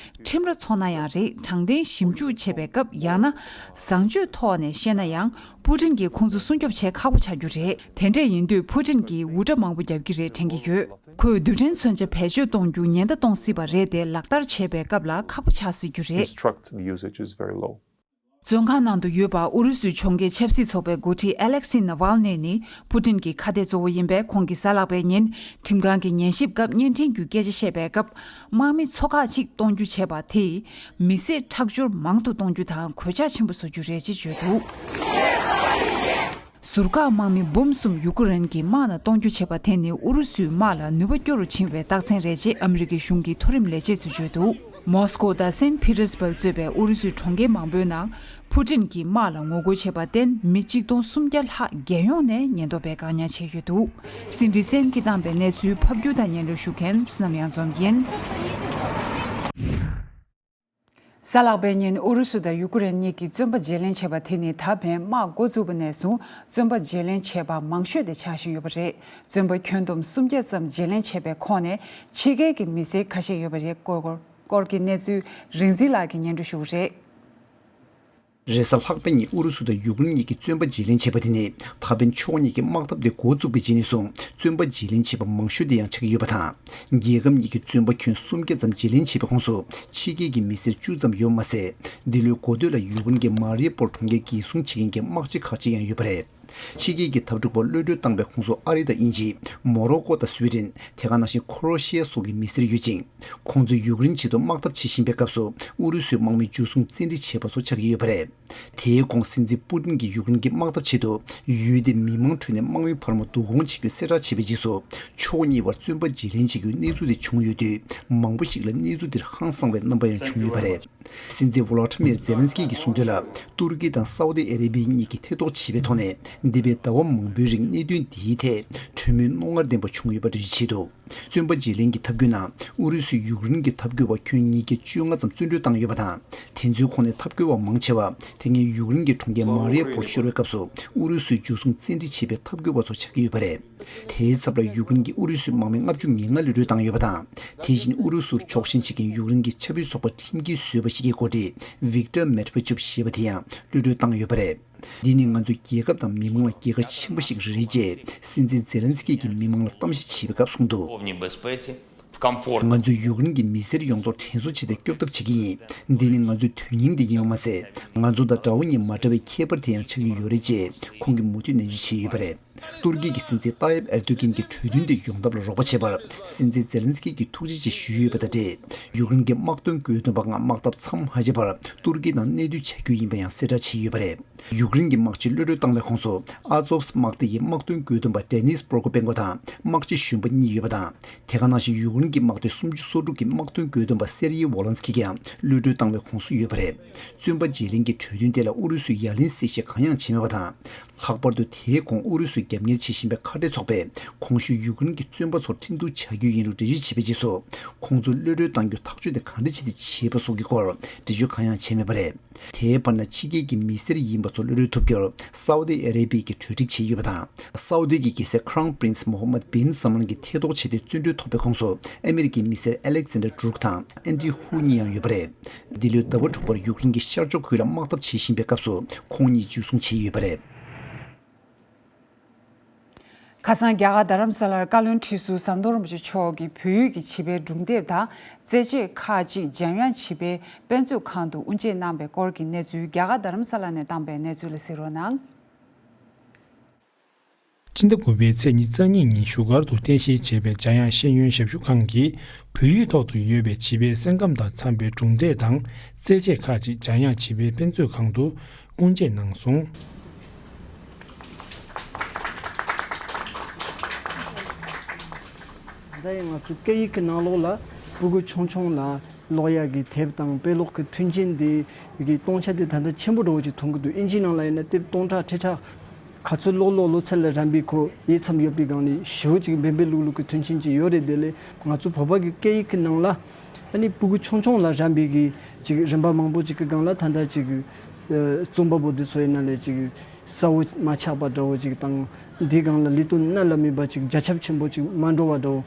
ཁྲིམས་ར་འཚོགས་ན་ཡང་རེད། དྲང་བདེན་ཞིབ་འཇུག་བྱེད་པའི་སྐབས། ཡང་ན་བཟང་སྤྱོད་ཐོག་ནས་བཤད་ན་ཡང་། པུ་ཏིན་གྱིས་ཁོང་ཚོ་སྲུང་སྐྱོབ་བྱེད་ཁག་པོ་ཆགས་རྒྱུ་རེད། དེ་འདྲ་ཡིན་དུས་པུ་ཏིན་གྱིས་འུར་སྒྲ་མང་པོ་རྒྱབ་ཀྱི་རེད་དྲན་གྱི་ཡོད། ཁོས་རྡུལ་ཕྲན་མཚོན་ཆ་བེད་སྤྱོད་གཏོང་རྒྱུ་ཉེན་བརྡ་གཏོང་སྲིད་པ་རེད་དེ། ལག་བསྟར་བྱེད་པའི་སྐབས་ལ་ཁག་པོ་ཆགས་སྲིད་རྒྱུ་རེད། Instruct the usage is very low. བཙོན་ཁང་ནང་དུ་ཡོད་པ། ཨུ་རུ་སུའི་གྱོང་གུད་ཆབ་སྲིད་ཚོགས་པའི་འགོ་ཁྲིད་ཨ་ལེག་སི་ནཱ་ཝལ་ནེ་ནི་པུ་ཏིན་གྱི་ཁ་གཏད་གཙོ་བོ་ཡིན་པས། ཁོང་གིས་གཟའ་ལྷག་པའི་ཉིན་ཁྲིམས་ཁང་གི་ཉན་ཞིབ་སྐབས་བརྙན་འཕྲིན་བརྒྱུད་སྐད་ཆ་བཤད་པའི་སྐབས། དམག་མི་ཚོ་ཁག་ཅིག་གཏོང་རྒྱུ་བྱས་པ་དེས་མི་སེར་ཁྲག་སྦྱོར་མང་དུ་གཏོང་རྒྱུ་དང་། གོད་ཆག་ཆེན་པོ་བཟོ་རྒྱུ་རེད་ཅེས་བརྗོད་འདུག། ཟུར་བཀག་དམག་མི་འབུམ་གསུམ་ཡུ་ཀེ་རེན་གྱི་དམག་ནང་གཏོང་རྒྱུ་བྱས་པ་དེ་ནི་ཨུ་རུ་སུའི་དམག་ལ་ནུས་པ་སྐྱོ་རུ་ཕྱིན་པའི་རྟགས་མཚན་རེད་ཅེས་ཨ་མི་རི་ཀའི་གཞུང་གི་མཐོ་རིམ་ལས་བྱེད་ཚོས་བརྗོད་འདུག། མོ་སི་ཀོ་དང་སེན་ཕི་ཏེར་སྦུག་གཙོས་པའི་ཨུ་རུ་སུའི་གྲོང་ཁྱེར་མང་པོའི་ནང་ཕུ་ཏིན་གྱིས་དམག་ལ་ངོ་རྒོལ་བྱས་པར་བརྟེན། མི་གཅིག་སྟོང་སུམ་བརྒྱ་ལྷག་རྒྱལ་ཡོངས་ནས་ཉེན་རྟོག་པས་བཀག་ཉར་བྱས་ཡོད་འདུག། སྲིད་འཛིན་སེན་གྱིས་བཏང་པའི་གནས་ཚུལ་ཕབ་སྒྱུར་དང་སྙན་སྒྲོན་ཞུ་མཁན་བསོད་ནམས་གཡང་འཛོམས་ཡིན། གཟའ་ལྷག་པའི་ཉིན་ཨུ་རུ་སུ་དང་ཡུ་ཀེ་རེན་གཉིས་ཀྱིས་བཙོན་པ་བརྗེ་ལེན་བྱས་པ་དེ་ནི་ད་ཕན་དམག་འགོ་བཙུགས་པ་ནས་བཟུང་བཙོན་པ་བརྗེ་ལེན་བྱས་པ་མང་ཤོས་དེ་ཆགས་བཞིན་ཡོད་པ་རེད། བཙོན་པ་ཁྱོན་བསྡོམས་སུམ་བརྒྱ་ཙམ་བརྗེ་ལེན་བྱས་པའི་ཁོངས་ནས་ཕྱི་རྒྱལ་གྱི་མི་སེར་ཁ་ཤས་ཡོད་པ་རེད། སྐོར་སྐོར་སྐོར་གྱི་གནས་ཚུལ་རིག་འཛིན་ལགས་ཀྱིས་སྙན་སྒྲོན་ཞུ་གི་རེད། རེས་གཟའ་ལྷག་པའི་ཉིན་ཨུ་རུ་སུ་དང་ཡུ་ཀེ་རེན་གཉིས་ཀྱིས་བཙོན་པ་བརྗེ་ལེན་བྱས་པ་དེ་ནི་ད་ཕན་ཕྱོགས་གཉིས་ཀྱི་དམག་འཐབ་དེ་འགོ་བཙུགས་པའི་རྗེས་ནས་བཟུང་བཙོན་པ་བརྗེ་ལེན་བྱས་པ་མང་ཤོས་དེ་ཡང་ཆགས་ཀྱི་ཡོད་པ་དང་། རྒྱལ་ཁབ་གཉིས་ཀྱིས་བཙོན་པ་ཁྱོན་སུམ་བརྒྱ་ཙམ་བརྗེ་ལེན་བྱས་པའི་ཁོངས་སུ་ཕྱི་རྒྱལ་གྱི་མི་སེར་བཅུ་ཙམ་ཡོད་པ་མ་ཟད། འདི་ལོའི་འགོ་སྟོད་ལ་ཡུ་ཀེ་རེན་གྱི་མ་རི་ཡ་པོལ་གྲོང་ཁྱེར་འགན་སྲུང་བྱེད་མཁན་གྱི་དམག་སྤྱི་ཁག་ཅིག་ཡང་ཡོད་པ་རེད། ཕྱི་རྒྱལ་གྱི་འཐབ་འཁྲུག་པ་གློད་གྲོལ་བཏང་བའི་ཁོངས་སུ་ཨ་རི་དང་དབྱིན་ཇི། མོ་རོ་ཀོ་དང་སུའེ་ཏེན། དེ་ག་ནང་བཞིན་ཁོ་རོ་ཤི་ཡ་སོགས་ཀྱི་མི་སེར་ཡོད་ཅིང་། ཁོང་ཚོས་ཡུཀ་རེན་ཆེད་དུ་དམག་འཐབ་བྱེད་བཞིན་པའི་སྐབས་སུ་ཨུ་རུ་སུའི་དམག་མི་འཇུ་བཟུང་བཙན་ཁྲིད་བྱས་པ་སོགས་ཆགས་ཀྱི་ཡོད་པ་རེད། དེའི་གོང་སྲིད་འཛིན་པུ་ཏིན་གྱིས་ཡུཀ་རེན་གྱི་དམག་འཐབ་ཆེད་དུ་ཡུལ་དེའི་མི་མང་ཁྲོད་ནས་དམག་མི་བར་མ་བསྡུ་སྐོང་བྱེད་རྒྱུའི་གསལ་བསྒྲགས་བྱས་པའི་རྗེས་སུ། ཕྱོགས་གཉིས་བར་བཙོན་པ་བརྗེ་ལེན་བྱེད་རྒྱུའི་གནས་ཚུལ་དེ་བྱུང་ཡོད་དུས། མང་པོ་ཞིག་ལ་གནས་ཚུལ་འདིར་ཧང་སངས་པའི་རྣམ་པ་ཡང་བྱུང་ཡོད་པ་རེད། སྲིད་འཛིན་ཝོ་ལོ་ཏི་མིར་ཛེ་ལན་སི་ཀི་གིས་གསུངས་དོན་ལ། ཏུར་ཀི་དང་སའུ་ཏི་ཨ་རེ་བི་གཉིས་ཀྱིས་ཐེ་གཏོགས་བྱས་པའི་ཐོག་ནས། འདས་པའི་ཟླ་བ་མང་པོའི་རིང་གནད་དོན་འདིའི་ཐད་གྲོས་མོལ་རྣོ་ངར་ལྡན་པ་བྱུང་ཡོད་པ་འགྲེལ་བརྗོད་བྱས་འདུག། བཙོན་པ་བརྗེ་ལེན་གྱི་ཐབས་བཀོད་ནང་ཨུ་རུ་སུས་ཡུཀ་རེན་གྱི་འཐབ་རྒོལ་བ་ཁྱོན་ཉིས་བརྒྱ་བཅོ་ལྔ་ཙམ་བཙོན་གྲོལ་བཏང་ཡོད་པ་དང་། དེ་ཚོའི་ཁོངས་ནས་འཐབ་རྒོལ་བ་མང་ཆེ་བ་དེ་སྔའི་ཡུཀ་རེན་གྱི་གྲོང་ཁྱེར་མ་རི་ཡ་པོལ་ཤོར་བའི་སྐབས་སུ་ཨུ་རུ་སུས་འཇུ་བཟུང་བཙན་ཁྲིད་བྱས་པའི་འཐབ་རྒོལ་བ་ཚོ་ཆགས་ཀྱི་ཡོད་པ་རེད། དེའི་ཚབ་ལ་ཡུཀ་རེན་གྱིས་ཨུ་རུ་སུའི་དམག་མི་ལྔ་བཅུ་ང་ལྔ་གློད་གྲོལ་བཏང་ཡོད་པ་དང་། དེ་བཞིན་ཨུ་རུ་སུར་ཕྱོགས་ཞེན་བྱེད་མཁན་ཡུཀ་རེན་གྱི་ཆབ་སྲིད་ཚོགས་པ་ཁྲིམས་འགལ་བཟོས་པ་ཞིག་གི་འགོ་ཁྲིད་ཝིག་ཏར་མེད་ཝེ་ཅུབ་ཞེས་པ་དེ་ཡང་གློད་གྲོལ་བཏང་ཡོད་པ་རེད། འདི་ནི་ང་ཚོའི་རྒྱལ་ཁབ་དང་མི་མང་ལ་རྒྱལ་ཁ་ཆེན་པོ་ཞིག་རེད་ཅེས་སྲིད་འཛིན་ཛེ་ལན་སི་ཀི་གིས་མི་མང་ལ་གཏམ་བཤད་བྱེད་པའི་སྐབས་གསུངས་འདུག། ང་ཚོས་ཡུཀ་རེན་གྱི་མི་སེར་ཡོངས་རྫོགས་དྲན་གསོ་བྱས་ཏེ་སྐྱོབ་ཐབས་བྱེད་ཀྱི་ཡིན། འདི་ནི་ང་ཚོའི་དོན་སྙིང་དེ་ཡིན་པ་མ་ཟད། ང་ཚོ་དང་དགྲ་བོ་གཉིས་མ་འདྲ་བའི་ཁྱད་པར་དེ་ཡང་ཆགས་ཀྱི་ཡོད་རེད་ཅེས་ཁོང་གིས་མུ་མཐུད་ནན་བརྗོད་བྱས་ཡོད་པ་རེད། ཏུར་ཀི་གི་སྲིད་འཛིན་ཏཱ་ཡིབ་ཨེར་དོ་གིན་གྱི་གྲོས་མཐུན་དེ་ཡོང་ཐབས་ལ་རོགས་པ་བྱས་པར་སྲིད་འཛིན་ཛེ་ལན་སི་ཀི་གིས་ཐུགས་རྗེ་ཆེ་ཞུས་ཡོད་པ་དང་འབྲེལ། ཡུཀ་རེན་གྱི་དམག་དོན་བཀོད་འདོམས་པ་ལྔ་དམག་འཐབ་མཚམས་མ་བཅད་པར་ཏུར་ཀི་ནང་གནས་སྡོད་བྱ་རྒྱུ་ཡིན་པ་ཡང་གསལ་བསྒྲགས་བྱས་ཡོད་པ་རེད། ཡུཀ་རེན་གྱི་དམག་སྤྱི་གློད་གྲོལ་བཏང་བའི་ཁོངས་སུ་ཨ་ཛོབ་དམག་སྡེ་ཡི་དམག་དོན་བཀོད་འདོམས་པ་ཌེ་ནིས་པོ་རོ་ཀོ་པེན་ཀོ་དང་དམག་སྤྱི་གཞོན་པ་གཉིས་ཡོད་པ་དང་། དེ་ག་ནང་བཞིན་ཡུཀ་རེན་གྱི་དམག་སྡེ་སུམ་ཅུ་སོ་དྲུག་གི་དམག་དོན་བཀོད་འདོམས་པ་སེར་ཡི་ཝོ་ལན་སི་ཀི་ཡང་གློད་གྲོལ་བཏང་བའི་ཁོངས་སུ་ཡོད་པ་རེད། བཙོན་པ་བརྗེ་ལེན་གྱི་གྲོས་མཐུན་དེ་ལ་ཨུ་རུ་སུས་ཡ་ལན་གསལ་བཤད་གང་ཡང་བྱས་མེད་པ་དང་ ལྷག་པར་དུ་དེའི་གོང་ཨུ་རུ་སུས་རྒྱབ་གཉེར་བྱེད་བཞིན་པའི་ཁ་བྲལ་ཚོགས་པས་གོང་ཞུས་ཡུཀ་རེན་གྱི་བཙོན་པ་ཚོར་ཁྲིམས་གཏུག་བྱ་རྒྱུ་ཡིན་རུང་འགྲེལ་བརྗོད་བྱས་པའི་རྗེས་སུ། ཁོང་ཚོར་གློད་གྲོལ་གཏང་རྒྱུ་ཐག་གཅོད་དེ་གང་འདྲ་བྱས་ཏེ་བྱས་པ་སོགས་ཀྱི་སྐོར་འགྲེལ་བརྗོད་གང་ཡང་བྱས་མེད་པ་རེད། དེའི་བར་ན་ཕྱི་རྒྱལ་གྱི་མི་སེར་ཡིན་པ་ཚོ་གློད་གྲོལ་ཐུབ་རྒྱུར་སའུ་ཏི་ཨ་རེ་བི་ཡས་ཀྱིས་གྲོས་སྒྲིག་བྱས་ཡོད་པ་དང་། སའུ་ཏི་གི་རྒྱལ་སྲས་Crown Prince Mohammed bin Salman གྱིས་ཐེ་གཏོགས་བྱས་ཏེ་བཙོན་གྲོལ་ཐོབ་པའི་ཁོངས་སུ་ཨ་མི་རི་ཀའི་མི་སེར་Alexander Drouin དང་Andy Hu གཉིས་ཡང་ཡོད་པ་རེད། འདི་ལོའི་ཟླ་བ་དྲུག་པར་ཡུཀ་རེན་གྱི་ཤར་ཕྱོགས་ཁུལ་ལ་དམག་འཐབ་བྱེད་བཞིན་པའི་སྐབས་སུ་ཁོང་གཉིས་འཇུ་བཟུང་བྱས་ཡོད་པ་རེད། ཁ་སང་རྒྱ་གར་རྡ་རམ་ས་ལར་བཀའ་བློན་ཁྲི་ཟུར་ཟམ་གདོང་རིན་པོ་ཆེ་མཆོག་གིས་བོད་ཡིག་གི་བྱིས་པའི་སྒྲུང་དེབ་དང་རྩེད་ཆས་ཁག་ཅིག་འཇམ་དབྱངས་བྱིས་པའི་དཔེ་མཛོད་ཁང་དུ་དབུ་འབྱེད་གནང་པའི་སྐོར་གྱི་གནས་ཚུལ། རྒྱ་གར་རྡ་རམ་ས་ལ་ནས་བཏང་པའི་གནས་ཚུལ་ལ་གཟིགས་རོགས་གནང་། སྤྱི་ཟླ་དགུ་པའི་ཚེས་ཉི་ཤུ་རྩ་གཉིས་ཉིན་བཞུགས་སྒར་དུ་རྟེན་གཞི་བྱས་པའི་འཇམ་དབྱངས་ཤེས་ཡོན་ཞབས་ཞུ་ཁང་གིས་བོད་ཡིག་ཐོག་ཏུ་ཡོད་པའི་བྱིས་པའི་སེམས་ཁམས་དང་འཚམས་པའི་སྒྲུང་དེབ་དང་རྩེད་ཆས་ཁག་ཅིག་འཇམ་དབྱངས་བྱིས་པའི་དཔེ་མཛོད་ཁང་དུ་དབུ་འབྱེད་གནང་སོང་། ད་ཡིན་ང་ཚོའི་སྐད་ཡིག་གི་ནང་ལོགས་ལ་ཕྲུ་གུ་ཆུང་ཆུང་ལ་ཀློག་ཡག་གི་དེབ་དང་དཔེ་ཀློག་གི་མཐུན་རྐྱེན་དེ་གི་སྟོང་ཆ་དེ་ད་ལྟ་ཆེན་པོ་འདྲ་བོ་ཅིག་མཐོང་གི་འདུག་ཨིན་ཇིའི་ནང་ལ་ཡིན་ན་དེབ་སྟོང་ཕྲག་ཁྲི་ཕྲག་ག་ཚོད་ཀློག་ཀློག་ཀློག་ཚད་ལ་རན་པའི་ཁོ་དབྱེ་མཚམས་ཡོད་པའི་སྒང་ནས་ཞེ་པོ་ཅིག་འབེན་འབེན་ལུག་ལུག་གི་མཐུན་རྐྱེན་ཅིག་ཡོད་རེད། དེ་ལས་ང་ཚོ་བོད་པ་གི་སྐད་ཡིག་གི་ནང་ལ་ཨ་ནི་ཕྲུ་གུ་ཆུང་ཆུང་ལ་རན་པའི་གི་ཅིག་རིམ་པ་མང་པོ་ཅིག་གི་སྒང་ལ་ད་ལྟ་ཅིག་རྩོམ་པ་པོ་དེ་ཚོ་ཡིན་ན་ལས་ཅིག་གསལ་བོ་མ་ཆགས་པ་འདྲ་བོ་ཅིག་དང་། འདིའི་སྒང་ལ་ལས་དོན་སྣ་ལ་མིན་པ་ཅིག་རྒྱ་ཁྱབ་ཆེན་པོ་ཅིག་མ་འགྲོ་བ་འདྲ་བོ་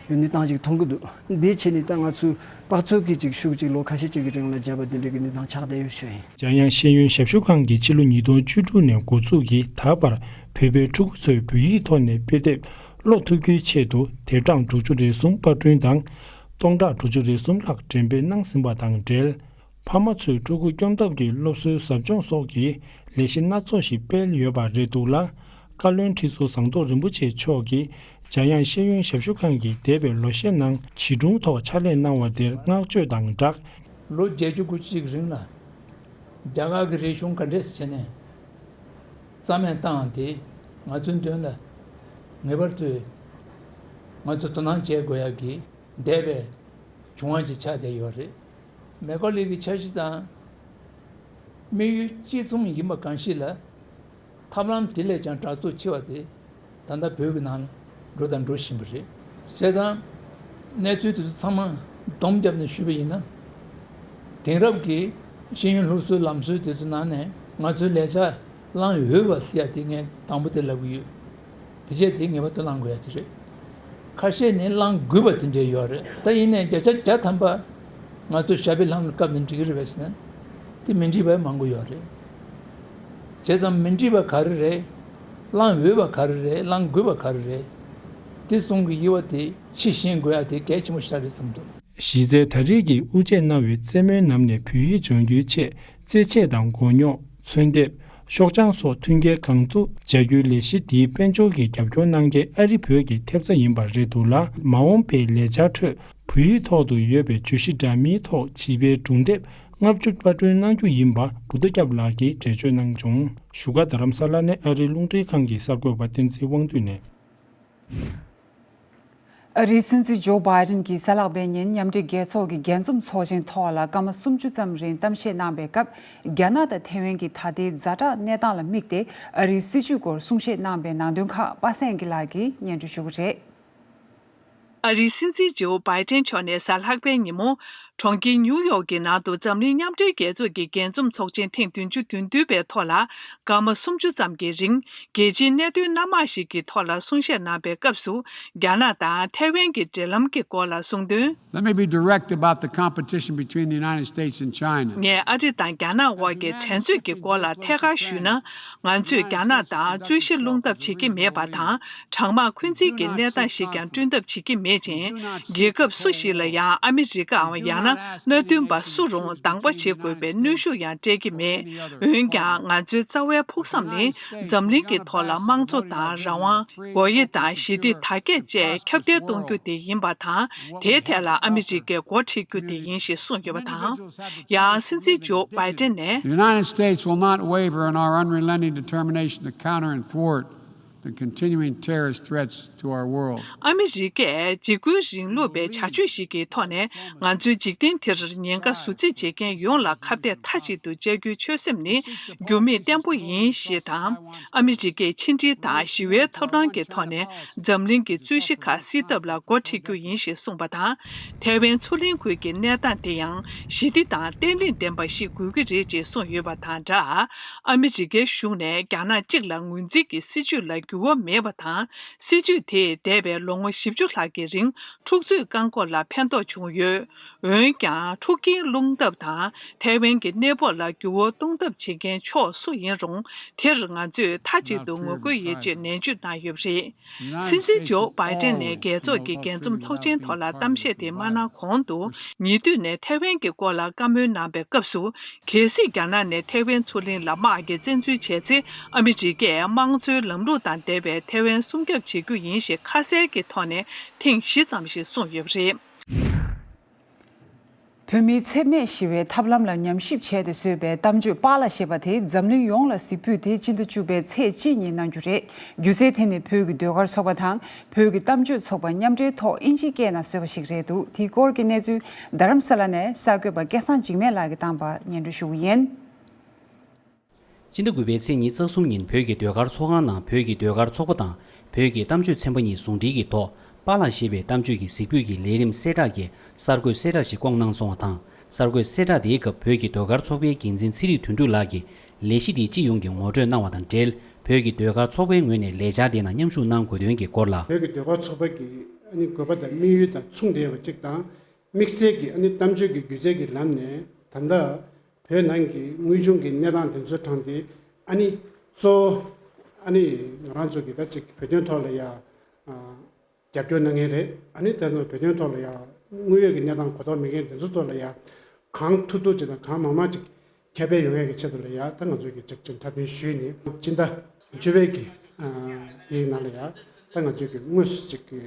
གི་གནས་སྟངས་ཅིག་མཐོང་གི་འདུག་འདིའི་ཆེད་ནས་ད་ང་ཚོས་དཔག་ཚོད་ཀྱི་ཅིག་ཤུགས་ཅིག་ལོ་ཁ་ཤས་ཅིག་གི་རིང་ལ་བརྒྱབ་པ་དེ་འདྲ་གི་གནས་སྟངས་ཆགས་བསྡད་ཡོད་ཞུ་ཡིན། འཇམ་དབྱངས་ཤེས་ཡོན་ཞབས་ཞུ་ཁང་གིས་ཕྱི་ལོ་ཉིས་སྟོང་བཅུ་དྲུག་ནས་འགོ་འཛུགས་ཀྱིས་ད་བར་བོད་པའི་ཕྲུ་གུ་ཚོས་བོད་ཡིག་ཐོག་ནས་དཔེ་དེབ་ཀློག་ཐུབ་རྒྱུའི་ཆེད་དུ་དེབ་གྲངས་དྲུག་ཅུ་རེ་གསུམ་པར་སྐྲུན་དང་། སྟོང་ཕྲག་དྲུག་ཅུ་རེ་གསུམ་ལྷག་འགྲེམས་སྤེལ་གནང་ཟིན་པ་དང་འབྲེལ། ཕ་མ་ཚོས་ཕྲུ་གུ་སྐྱོང་ཐབས་ཀྱི་སློབ་གསོའི་ཟབ་སྦྱོང་སོགས་ཀྱི་ལས་གཞི་སྣ་ཚོགས་ཤིག་སྤེལ་ཡོད་པ་རེད་འདུག་ལ། བཀའ་བློན་ཁྲི་ཟུར་ཟམ་གདོང་རིན་པོ་ཆེ་མཆོག་གིས་འཇམ་དབྱངས་ཤེས་ཡོན་ཞབས་ཞུ་ཁང་གི་འདས་པའི་ལོ་ཤས་ནང་བྱིས་སྒྲུང་ཐོག་ཕྱག་ལས་གནང་བ་དེར་བསྔགས་བརྗོད་དང་སྦྲགས། ལོ་བརྒྱད་ཅུ་དགུ་བཅུ་ཅིག་རིང་ལ་རྒྱ་གར་གྱི་རིག་གཞུང་ག་འདྲས་བྱས་ནས་རྩ་མེད་བཏང་དེ་ང་ཚོའི་མདུན་ལ་ངེས་པར་དུ་ང་ཚོ་དོ་སྣང་བྱེད་དགོས་ཡག་གི་འདས་པའི་བྱུང་བ་ཅིག་ཆགས་བསྡད་ཡོད་རེད། མེ་ཀོ་ལི་གི་འཆར་གཞི་དང་དམིགས་ཡུལ་གཅིག་མཚུངས་ཡིན་པ་གང་ཞིག་ལ་ཐབས་ལམ་དེ་ལས་ཀྱང་དྲག་ཚུལ་ཆེ་བ་དེ་ད་ལྟ་བོད་ཀྱི་ནང་འགྲོ་དང་འགྲོ་བཞིན་པ་རེད། བྱས་ཙང་གནས་ཚུལ་དེ་ཚོ་ཚང་མ་སྡོམ་བརྒྱབ་ནས་ཞུས་པ་ཡིན་ན། དེང་རབས་ཀྱི་ཤེས་ཡོན་སློབ་གསོའི་ལམ་སྲོལ་དེ་ཚོ་ནང་ནས་ང་ཚོའི་ལས་འཆར་བླང་འོས་པ་ཟེར་ཡ་དེ་ངས་དང་པོ་དེ་ལབ་གི་ཡོད། དེ་བྱས་དེ་ངེས་པར་དུ་བླང་དགོས་ཡ་ཅིག་རེད། ཁ་ཤས་ནི་བླང་དགོས་པ་དེ་འདྲ་ཡོད་རེད། ད་ཡིན་ནའི་བརྒྱ་ཆ་བརྒྱ་ཐམ་པ་ང་ཚོ་ཞྭ་བའི་ལྷམ་ལ་བཀབ་ནས་འགྲིག་གི་རེད་པས་ཟེར་ན། དེ་མི་འགྲིག་པ་མང་པོ་ཡོད་རེད། བྱས་ཙང་མི་འགྲིག་པ་ག་རེ་རེད། བླང་འོས་པ་ག་རེ་རེད། བླང་དགོས་པ་ག་རེ་རེད། དེ་གསུང་གི་དབྱེ་བ་དེ་ཕྱི་ཤེས་དགོས་ཡ་དེ་གལ་ཆེན་པོ་ཞིག་རེད་བསམ་འདུག་གཞི་རྩའི་ད་རེས་ཀྱི་དབུ་འབྱེད་གནང་བའི་རྩེད་མོའི་ནང་ནས་བོད་ཡིག་སྦྱོང་རྒྱུའི་ཆེད་རྩེད་ཆས་དང་མགོ་རྙོག་ཚོན་འདེབས། ཤོག་བྱང་སོགས་མཐུན་རྐྱེན་གང་ཐུབ་སྦྱར་རྒྱུའི་ལས་གཞི་འདིའི་དཔལ་འབྱོར་གྱི་རྒྱབ་སྐྱོར་གནང་མཁན་ཨ་རི་བོད་ཀྱི་ཐེབས་རྩ་ཡིན་པ་རེད་འདུག་ལ། མ་འོངས་པའི་ལས་འཆར་ཁྲོད་བོད་ཡིག་ཐོག་ཏུ་ཡོད་པའི་བརྗོད་གཞི་འདྲ་མིན་ཐོག་བྱིས་པའི་སྒྲུང་དེབ་ལྔ་བཅུ་པར་སྐྲུན་གནང་རྒྱུ་ཡིན་པ་བུ་ཐོ་སྐྱབས་ལགས་ཀྱིས་འགྲེལ་བརྗོད་གནང་བྱུང་། བཞུགས་སྒར་རྡ་རམ་ས་ལ་ནས་ཨ་རིའི་རླུང་འཕྲིན་ཁང་གི་གསར་འགོད་པ་བསྟན་འཛིན་དབང་འདུས་ནས། ཨ་རིའི་སྲིད་འཛིན་ཇོ་བྷའི་ཏིན་གྱིས་གཟའ་ལྷག་པའི་ཉིན་མཉམ་འབྲེལ་རྒྱལ་ཚོགས་ཀྱི་རྒྱས་འཛོམས་ཚོགས་ཆེན་ཐོག་ལ་སྐར་མ་སུམ་ཅུ་ཙམ་རིང་གཏམ་བཤད་གནང་པའི་སྐབས། རྒྱ་ནག་དང་ཐའེ་ཝན་གྱི་ད་ལྟའི་ཛ་དྲག་གནས་སྟངས་ལ་དམིགས་ཏེ་ཨ་རིའི་སྲིད་བྱུས་སྐོར་གསུང་བཤད་གནང་པའི་ནང་དོན་ཁག་པ་སངས་སྐྱིད་ལགས་ཀྱིས་སྙན་སྒྲོན་ཞུ་གི་རེད། ཨ་རིའི་སྲིད་འཛིན་ཇོ་བྷའི་ཏིན་མཆོག་ནས་གཟའ་ལྷག་པའི་ཉིན་མོ། གྲོང་ཁྱེར་ཉིའུ་ཡོག་གི་ནང་དུ་འཛམ་གླིང་མཉམ་འབྲེལ་རྒྱལ་ཚོགས་ཀྱི་རྒྱས་འཛོམས་ཚོགས་ཆེན་ཐེངས་བདུན་ཅུ་དོན་བདུན་པའི་ཐོག་ལ་སྐར་མ་སུམ་ཅུ་ཙམ་གྱི་རིང་རྒྱལ་སྤྱིའི་གནད་དོན་སྣ་མང་ཞིག་གི་ཐོག་ལ་གསུང་བཤད་གནང་པའི་སྐབས་སུ། རྒྱ་ནག་དང་ཐའེ་ཝན་གྱི་འབྲེལ་ལམ་གྱི་སྐོར་ལ་གསུངས་དོན། Let me be direct about the competition between the United States and China. ངས་ཨ་རི་དང་རྒྱ་ནག་དབར་གྱི་འགྲན་རྩོད་ཀྱི་སྐོར་ལ་ཐད་ཀར་ཞུས་ན། ང་ཚོས་རྒྱ་ནག་དང་རྩོད་གཞི་སློང་ཐབས་བྱེད་ཀྱི་མེད་པ་དང་། གྲང་དམག་འཁོན་འཛིན་གྱི་གནས་སྟངས་ཤིག་ཀྱང་བསྐྲུན་ཐབས་བྱེད་ཀྱི་མེད་ཅིང་། རྒྱལ་ཁབ་སུ་ཞིག་ལ་ཡང་ཨ་མི་རི་ཀའམ་ཡང་ན་མནའ་མཐུན་པ་སུ་རུང་སྡང་པ་བྱེད་དགོས་པའི་གནོན་ཤུགས་ཡང་སྤྲད་ཀྱི་མེད། འོན་ཀྱང་ང་ཚོའི་རྩ་བའི་ཕུགས་བསམ་ནི་འཛམ་གླིང་གི་ཐོག་ལ་དམངས་གཙོ་དང་རང་དབང་། སྒོ་དབྱེ་དང་ཞི་བདེ་དར་རྒྱས་བཅས་ཁྱབ་གདལ་གཏོང་རྒྱུ་དེ་ཡིན་པ་དང་། དེའི་ཐད་ལ་ཨ་མི་རི་ཀས་འགོ་ཁྲིད་རྒྱུ་དེ་ཡིན་ཞེས་གསུངས་ཡོད་པ་དང་། ཡང་སྲིད་འཛིན་ཇོ་བྷའི་ཏིན་ནས། The United States will not waver in our unrelenting determination to counter and thwart the continuing terrorist threats to our world. ཨ་མི་རི་ཀས་འཇིགས་སྐུལ་རིང་ལུགས་པའི་བྱ་སྤྱོད་ཞིག་གི་ཐོག་ནས་ང་ཚོའི་འཇིག་རྟེན་འདིར་ཉེན་ཁ་བཟོ་རྩིས་བྱེད་མཁན་ཡོངས་ལ་ཁ་གཏད་མཐའ་གཅིག་ཏུ་བཅད་རྒྱུའི་ཆོད་སེམས་ནི་འགྱུར་མེད་བརྟན་པོ་ཡིན་ཞེས་དང་། ཨ་མི་རི་ཀས་ཕྱི་འབྲེལ་དང་ཞི་བའི་ཐབས་ལམ་གྱི་ཐོག་ནས་འཛམ་གླིང་གི་རྩོད་གཞི་ཁག་སེལ་ཐབས་ལ་འགོ་ཁྲིད་རྒྱུ་ཡིན་ཞེས་གསུངས་པ་དང་། ཐའེ་ཝན་མཚོ་གླིང་ཁུལ་གྱི་གནས་སྟངས་དེ་ཡང་ཞི་བདེ་དང་བརྟན་ལྷིང་ལྡན་པ་ཞིག་དགོས་ཀྱི་རེད་ཅེས་གསུངས་ཡོད་པ་དང་སྦྲགས། ཨ་མི་རི་ཀའི་གཞུང་ནས་རྒྱ་ནག་གཅིག་ལ་ངོས་འཛིན་གྱི་སྲིད་བྱུས་ལ་འགྱུར་བ་མེད་པ་དང་། སྲིད་བྱུས་དེས་འདས་པའི་ལོ་ངོ་བཞི་བཅུ་ལྷག་གི་རིང་འཁྲུག་རྩོད་བཀག་འགོག་ལ་ཕན་ཐོགས་བྱུང་ཡོད། འོན་ཀྱང་། འཁྲུག་རྐྱེན་སློང་ཐབས་དང་ཐའེ་ཝན་གྱི་གནས་བབ་ལ་འགྱུར་བ་གཏོང་ཐབས་བྱེད་མཁན་ཕྱོགས་སུ་ཡིན་རུང་། དེར་ང་ཚོས་མཐའ་གཅིག་ཏུ་ངོ་རྒོལ་ཡོད་ཅེས་ནན་བརྗོད་གནང་ཡོད་པ་རེད། སྲིད་འཛིན་ཇོ་བྷའི་ཏན་ནས་རྒྱལ་ཚོགས་ཀྱི་རྒྱས་འཛོམས་ཚོགས་ཆེན་ཐོག་ལ་གཏམ་བཤད་དེ་མ་གནང་གོང་དུ། ཉེ་དུས་ནས་ཐའེ་ཝན་གྱི་སྐོར་ལ་བཀའ་མོལ་གནང་པའི་སྐབས་སུ། གལ་སྲིད་རྒྱ་ནག་ནས་ཐའེ་ཝན་མཚོ་གླིང་ལ་དམག་གིས་བཙན་འཛུལ་བྱས་ཚེ། ཨ་མི་རི་ཀས་དམངས་གཙོའི་ལམ་ལུགས་དང་ལྡན་པའི་ཐའེ་ཝན་སྲུང་སྐྱོབ་བྱེད་རྒྱུ་ཡིན་ཞེས་ཁ་གསལ་གྱི་ཐོག་ནས་ཐེངས་བཞི་ཙམ་ཞིག་གསུངས་ཡོད་པ་རེད། བོད་མིའི་འཚེ་མེད་ཞི་བའི་ཐབས་ལམ་ལ་ཉམས་ཞིབ་བྱས་ཏེ་བཟོས་པའི་གཏམ་བརྗོད་པཱ་ལགས་ཞེས་པ་དེ་འཛམ་གླིང་ཡོངས་ལ་གཟིགས་འབུལ་དེ་སྤྱི་ཟླ་བཅུ་པའི་ཚེས་གཅིག་ཉིན་གནང་རྒྱུ་རེད། སྒྱུ་རྩལ་དེ་ནི་བོད་ཀྱི་ཟློས་གར་ཚོགས་པ་དང་བོད་ཀྱི་གཏམ་བརྗོད་ཚོགས་པ་མཉམ་འབྲེལ་ཐོག་ཨིན་ཇིའི་སྐད་ནང་བཟོས་པ་ཞིག་རེད་འདུག་དེའི་སྐོར་གྱི་གནས་ཚུལ་རྡ་རམ་ས་ལ་ནས་གསར་འགོད་པ་སྐལ་བཟང་འཇིགས་མེད་ལགས་ཀྱིས་བཏང་བ་སྙན་སྒྲོན་ཞུ་གི་ཡིན། སྤྱི་ཟླ་དགུ་པའི་ཚེས་ཉི་ཤུ་རྩ་གསུམ་ཉིན་བོད་ཀྱི་ཟློས་གར་ཚོགས་ཁང་ནང་བོད་ཀྱི་ཟློས་གར་ཚོགས་པ་དང་བོད་ཀྱི་གཏམ་བརྗོད་ཚན་པ་གཉིས་ཟུང་འབྲེལ་གྱི་ཐོག་པཱ་ལགས་ཞེས་པའི་གཏམ་བརྗོད་ཀྱི་གཟིགས་འབུལ་གྱི་ལས་རིམ་གསལ་བསྒྲགས་ཀྱི་གསར་འགོད་གསལ་བསྒྲགས་ཤིག་བསྐོངས་གནང་སོང་བ་དང་། གསར་འགོད་གསལ་བསྒྲགས་དེའི་སྐབས་བོད་ཀྱི་ཟློས་གར་ཚོགས་པའི་འགན་འཛིན་ཚེ་རིང་དོན་གྲུབ་ལགས་ཀྱིས་ལས་གཞི་དེ་སྤྱི་ཡོངས་ཀྱིས་ངོ་སྤྲོད་གནང་བ་དང་འབྲེལ། བོད་ཀྱི་ཟློས་གར་ཚོགས་པའི་ངོས་ནས་ལས་འཆར་དེ་ནང་མཉམ་ཞུགས་གནང་དགོས་དོན་གྱི་སྐོར་ལ། བོད་ཀྱི་ཟློས་གར་ཚོགས་པ་གི་ཨ་ནི་དགོས་པ་དང་དམིགས་ཡུལ་དང་མཚུངས་བསྡད་པ་གཅིག་དང་། དམིགས་བསལ་གྱི་ཨ་ནི་གཏམ་བརྗོད་ཀྱི་སྒྱུ་རྩལ་གྱི་ལམ་ནས་ད་ལྟ་བོད་ནང་གི་དངོས་བྱུང་གི་གནས་སྟངས་དེ་ཚོ་དྲངས་ཏེ། ཨ་ནི་གཙོ་བོ་ཨ་ནི་ང་རང་ཚོ་གི་ད་ཅིག་བོད་དོན་ཐོག་ལ་ཡ་ཨ་རྒྱབ་སྐྱོར་གནང་མཁན་རེད། ཨ་ནི་ད་ལྟ་བོད་དོན་ཐོག་ལ་ཡ་དངོས་ཡོད་ཀྱི་གནས་སྟངས་གོ་རྟོགས་མེད་མཁན་དེ་ཚོ་ཚོ་ལ་ཡ་གང་ཐུབ་ཐུབ་ཅིག་དང་གང་མང་མང་ཅིག་ཁྱབ་སྤེལ་ཡོང་ཡག་གི་ཆེད་དུ་ལ་ཡ་ད་ང་ཚོས་ཀྱི་ཅིག་ཅིག་འཁྲབ་སྟོན་ཞུས་ནས་སྤྱི་ཟླ་བཅུ་པའི་གི་ཨ་དེའི་ནང་ལ་ཡ་ད་ང་ཚོས་ཀྱི་དངོས་སུ་ཅིག་གི་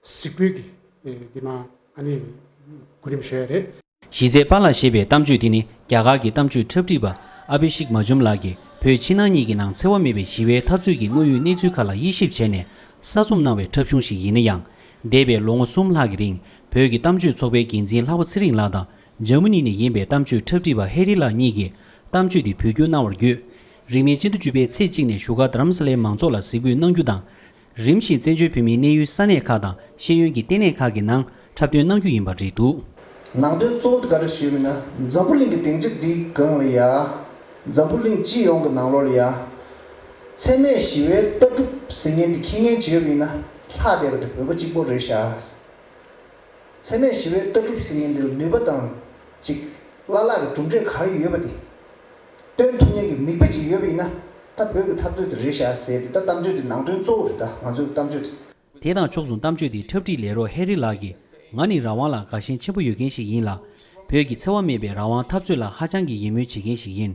གཟིགས་འབུལ་གྱི་ཨེ་འདི་མ་ཨ་ནི་གོ་རིམ་ཞུ་ཡ་རེད། གཞི་རྩའི་པཱ་ལགས་ཞེས་པའི་གཏམ་བརྗོད་དེ་ནི་རྒྱ་གར་གྱི་གཏམ་བརྗོད་འཁྲབ་ཁྲིད་པ་ཨ་བྷི་ཤིག་མ་ཇུམ་ལགས་ཀྱིས་བོད་ཕྱི་ནང་གཉིས་ཀྱི་ནང་འཚེ་བ་མེད་པའི་ཞི་བའི་འཐབ་རྩོད་ཀྱི་དངོས་ཡོད་གནས་ཚུལ་ཁག་ལ་དབྱེ་ཞིབ་བྱས་ནས་གསར་རྩོམ་གནང་བའི་འཁྲབ་གཞུང་ཞིག་ཡིན་ན་ཡང་། འདས་པའི་ལོ་ངོ་གསུམ་ལྷག་གི་རིང་བོད་ཀྱི་གཏམ་བརྗོད་ཚོགས་པའི་འགན་འཛིན་ལྷག་པ་ཚེ་རིང་ལགས་དང་འཇར་མ་ནི་ནས་ཡིན་པའི་གཏམ་བརྗོད་འཁྲབ་ཁྲིད་པ་ཧེ་རི་ལགས་གཉིས་ཀྱིས་གཏམ་བརྗོད་དེ་འབུལ་སྐྱོར་གནང་བར་བརྒྱུད། རིང་མིན་སྤྱི་ཟླ་བཅུ་པའི་ཚེས་གཅིག་ནས་བཞུགས་སྒར་རྡ་རམ་ས་ལའི་མང་ཚོགས་ལ་གཟིགས་འབུལ་གནང་རྒྱུ་དང་། རིམ་བཞིན་བཙན་བྱོལ་བོད་མིའི་གནས་ཡུལ་ས་གནས་ཁག་དང་ཤེས་ཡོན་གྱི་ལྟེ་གནས་ཁག་གི་ནང་འཁྲབ་སྟོན་གནང་རྒྱུ་ཡིན་པ་རེད་འདུག་ནང་དོན་གཙོ་བོ་དེ་ག་རེ་ཞུས་མིན་ན། འཛམ་བུ་གླིང་གི་སྡིངས་ཆ་འདིའི་སྒང་ལ་ཡ། འཛམ་བུ་གླིང་སྤྱི་ཡོངས་ཀྱི་ནང་ལོགས་ལ་ཡ། འཚེ་མེད་ཞི་བའི་ལྟ་གྲུབ་ཟེར་མཁན་དེ་མཁྱེན་མཁན་ཅིག་ཡོད་པ་ཡིན་ན་ལྷག་བསྡད་པ་དེ་བོད་པ་གཅིག་པོ་རེད་ཤག་འཚེ་མེད་ཞི་བའི་ལྟ་གྲུབ་ཟེར་མཁན་དེ་ལ་ནུས་པ་དང་ཅིག་བླ་ལྷག་གི་གྲུབ་འབྲས་ག་རེ་ཡོད་པ་དེ། སྟོན་ཐུབ་མཁན་གྱི་མིག་དཔེ་ཅིག་ཡོད་པ་ཡིན་ན་ད་བོད་ཀྱི་འཐབ་རྩོད་དེ་རེད་ཤག་ཟེར་ཏེ། ད་གཏམ་བརྗོད་དེ་ནང་དོན་གཙོ་བོ་རེད། ད་ང་ཚོའི་གཏམ་བརྗོད་དེ། དེ་དང་ཕྱོགས་མཚུངས་གཏམ་བརྗོད་དེའི་འཁྲབ་ཁྲིད་ལས་རོགས་ཧེ་རི་ལགས་ཀྱིས། ང་ནི་རང་དབང་ལ་དགའ་ཞེན་ཆེན་པོ་ཡོད་མཁན་ཞིག་ཡིན་ལ། བོད་ཀྱི་འཚེ་བ་མེད་པའི་རང་དབང་འཐབ་རྩོད་ལ་ཧ་ཅང་གི་ཡིད་སྨོན་བྱེད་མཁན་ཞིག་ཡིན།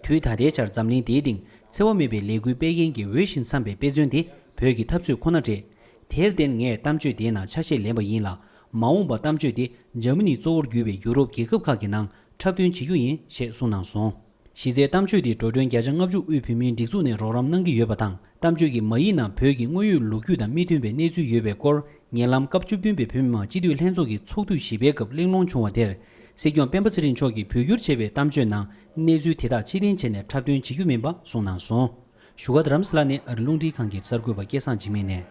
དུས་ད་ལྟའི་ཆར་འཛམ་གླིང་འདིའི་སྟེང་འཚེ་བ་མེད་པའི་ལས་འགུལ་སྤེལ་མཁན་གྱི་འོས་ཤིང་འཚམས་པའི་དཔེ་མཚོན་དེ་བོད་ཀྱི་འཐབ་རྩོད་ཁོ་ན་རེད། དེར་བརྟེན་ངས་གཏམ་བརྗོད་དེའི་ནང་ཆ་ཤས་ལེན་པ་ཡིན་ལ། མ་འོངས་པར་གཏམ་བརྗོད་དེ་འཇར་མ་ནི་གཙོ་བོར་གྱུར་པའི་ཡུ་རོབ་རྒྱལ་ཁབ་ཁག་གི་ནང་འཁྲབ་སྟོན་བྱེད་རྒྱུ་ཡིན་ཞེས་གསུངས་གནང་སོང་། གཞི་རྩའི་གཏམ་བརྗོད་དེ་འགྲོ་གྲོན་བརྒྱ་ཆ་ལྔ་བཅུ་དབུས་བོད་མིའི་སྒྲིག་འཛུགས་ནས་རོགས་རམ་གནང་གི་ཡོད་པ་དང་། གཏམ་བརྗོད་ཀྱི་མ་ཡིག་ནང་བོད་ཀྱི་དངོས་ཡོད་ལོ་རྒྱུས་དང་མི་མཐུན་པའི་གནས་ཚུལ་ཡོད་པའི་སྐོར། ཉེ་ལམ་སྐབས་བཅུ་བདུན་པའི་བོད་མི་མང་སྤྱི་འཐུས་ལྷན་ཚོགས་ཀྱི་ཚོགས་དུས་བཞི་པའི་སྐབས་གླེང་སློང་བྱུང་བ་དེར། སྲིད་སྐྱོང་སྤེན་པ་ཚེ་རིང་མཆོག་གིས་བོད་བསྒྱུར་བྱས་པའི་གཏམ་བརྗོད་ནང་གནས་ཚུལ་དེ་དག་ཕྱིར་འཐེན་བྱས་ནས་འཁྲབ་སྟོན་བྱེད་རྒྱུ་མིན་པ་གསུངས་གནང་སོང་། བཞུགས་སྒར་རྡ་རམ་ས་ལ་ནས་ཨ་རི་རླུང་འཕྲིན་ཁང་གི་གསར་འགོད་པ་སྐལ་བཟང་འཇིགས་མེད་ནས།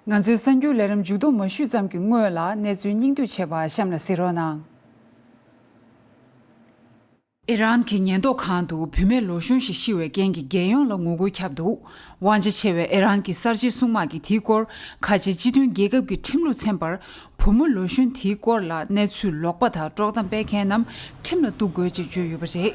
ང་ཚོའི་གསར་འགྱུར་ལས་རིམ་མཇུག་སྡོམ་མ་ཞུས་ཙམ་གྱི་སྔོན་ལ་གནས་ཚུལ་སྙིང་བསྡུས་བྱས་པ་གཤམ་ལ་གཟིགས་རོགས་གནང་། ཨི་རན་གྱི་ཉེན་རྟོག་ཁང་དུ་བུད་མེད་ལོ་གཞོན་ཞིག་ཤི་བའི་རྐྱེན་གྱིས་རྒྱལ་ཡོངས་ལ་ངོ་རྒོལ་ཁྱབ་འདུག་དབང་ཆ་ཆེ་བའི་ཨི་རན་གྱི་གསར་བརྗེའི་སྲུང་དམག་གིས་དེའི་སྐོར་ཁ་ཆེ་སྤྱི་མཐུན་རྒྱལ་ཁབ་ཀྱི་ཁྲིམས་ལུགས་ཚན་པར། བུ་མོ་ལོ་གཞོན་དེའི་སྐོར་ལ་གནས་ཚུལ་ལོག་པ་དང་དཀྲོག་གཏམ་སྤེལ་མཁན་རྣམས་ཁྲིམས་ལ་གཏུག་དགོས་ཅེས་བརྗོད་ཡོད་པ་རེད།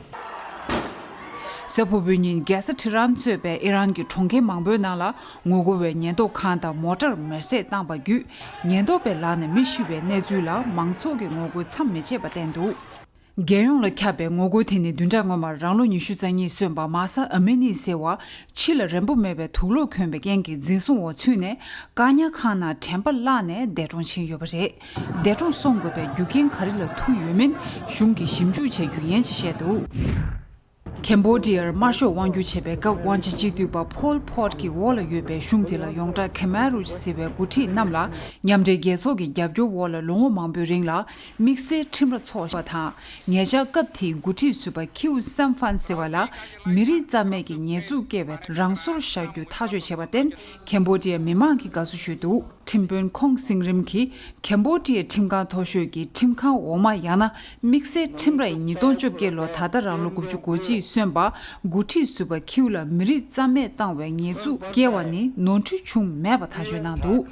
གཟའ་ཕུར་བུའི་ཉིན་རྒྱལ་ས་ཊི་ཧྲན་གཙོས་པའི་ཨི་རན་གྱི་གྲོང་ཁྱེར་མང་པོའི་ནང་ལ་ངོ་རྒོལ་བས་ཉེན་རྟོག་ཁང་དང་མོ་ཊར་མེར་སྲེག་བཏང་པ་བརྒྱུད། ཉེན་རྟོག་པའི་ལག་ནས་མི་ཤི་བའི་གནས་ཚུལ་ལ་མང་ཚོགས་ཀྱིས་ངོ་རྒོལ་མཚམས་མི་ཆད་པ་བསྟན་འདུག་རྒྱལ་ཡོངས་ལ་ཁྱབ་པའི་ངོ་རྒོལ་དེ་ནི་བདུན་ཕྲག་སྔོན་མར་རང་ལོ་ཉི་ཤུ་རྩ་གཉིས་སོན་པ་མཱ་ས་ཨ་མི་ནི་ཟེར་བ་ཕྱི་ལ་རན་པོ་མེད་པའི་དུག་ལོག་གྱོན་པའི་རྐྱེན་གྱིས་འཛིན་བཟུང་འོག་ཚུད་ནས་བཀག་ཉར་ཁང་ནང་དྲན་པ་བརླག་ནས་འདས་གྲོངས་ཕྱིན་ཡོད་པ་རེད། འདས་གྲོངས་སོང་དགོས་པའི་རྒྱུ་རྐྱེན་ག་རེ་ལ་ཐུག་ཡོད་མིན་གཞུང་གིས་ཞིབ་འཇུག་བྱ་རྒྱུ་ཡིན་ཅེས་བཤད་འདུག་ཁེམ་བྷོ་ཌི་ཡར་དམར་ཤོག་དབང་སྒྱུར་བྱེད་པའི་སྐབས་དབང་ཆ་གཅིག་སྡུད་པ་ཕོལ་ཕོད་ཀྱི་འོག་ལ་ཡོད་པའི་གཞུང་དེ་ལ་ཡོངས་གྲགས་ཁེ་མ་རུཇ་ཟེར་བའི་འགོ་ཁྲིད་རྣམས་ལ་མཉམ་འབྲེལ་རྒྱལ་ཚོགས་ཀྱི་རྒྱབ་སྐྱོར་འོག་ལ་ལོ་ངོ་མང་པོའི་རིང་ལ་དམིགས་བསལ་ཁྲིམས་ར་ཚོགས་པ་དང་། ཉེ་ཆར་སྐབས་དེའི་འགོ་ཁྲིད་ཟུར་པ་ཁིའུ་སམ་ཧྥན་ཟེར་བ་ལ་མི་རིགས་རྩ་མེད་ཀྱི་ཉེས་འཛུགས་བཀལ་བའི་རང་སོར་བཞག་རྒྱུ་ཐག་གཅོད་བྱས་པར་བརྟེན། ཁེམ་བྷོ་ཌི་ཡའི་མི་མང་གིས་དགའ་བསུ་ཞུས་འདུག་ཁྲིམས་དཔོན་ཁོང་སིང་རིམ་གྱིས་ཁེམ་བྷོ་ཌི་ཡའི་ཁྲིམས་ཁང་མཐོ་ཤོས་ཀྱི་ཁྲིམས་ཁང་འོག་མ། ཡང་ན་དམིགས་བསལ་ཁྲིམས་ར་ཡི་ཉིས་སྟོང་བཅོ་བརྒྱད་ལོ་ད་ལྟ་རང་ལོ་དགུ་བཅུ་གོ་གཅིག་སོན་པ་འགོ་ཁྲིད་ཟུར་པ་ཁིའུ་ལ་མི་རིགས་རྩ་མེད་བཏང་བའི་ཉེས་འཛུགས་བཀལ་བ་ནི་ནོར་འཁྲུལ་བྱུང་མེད་པ་ཐག་གཅོད་གནང་འདུག་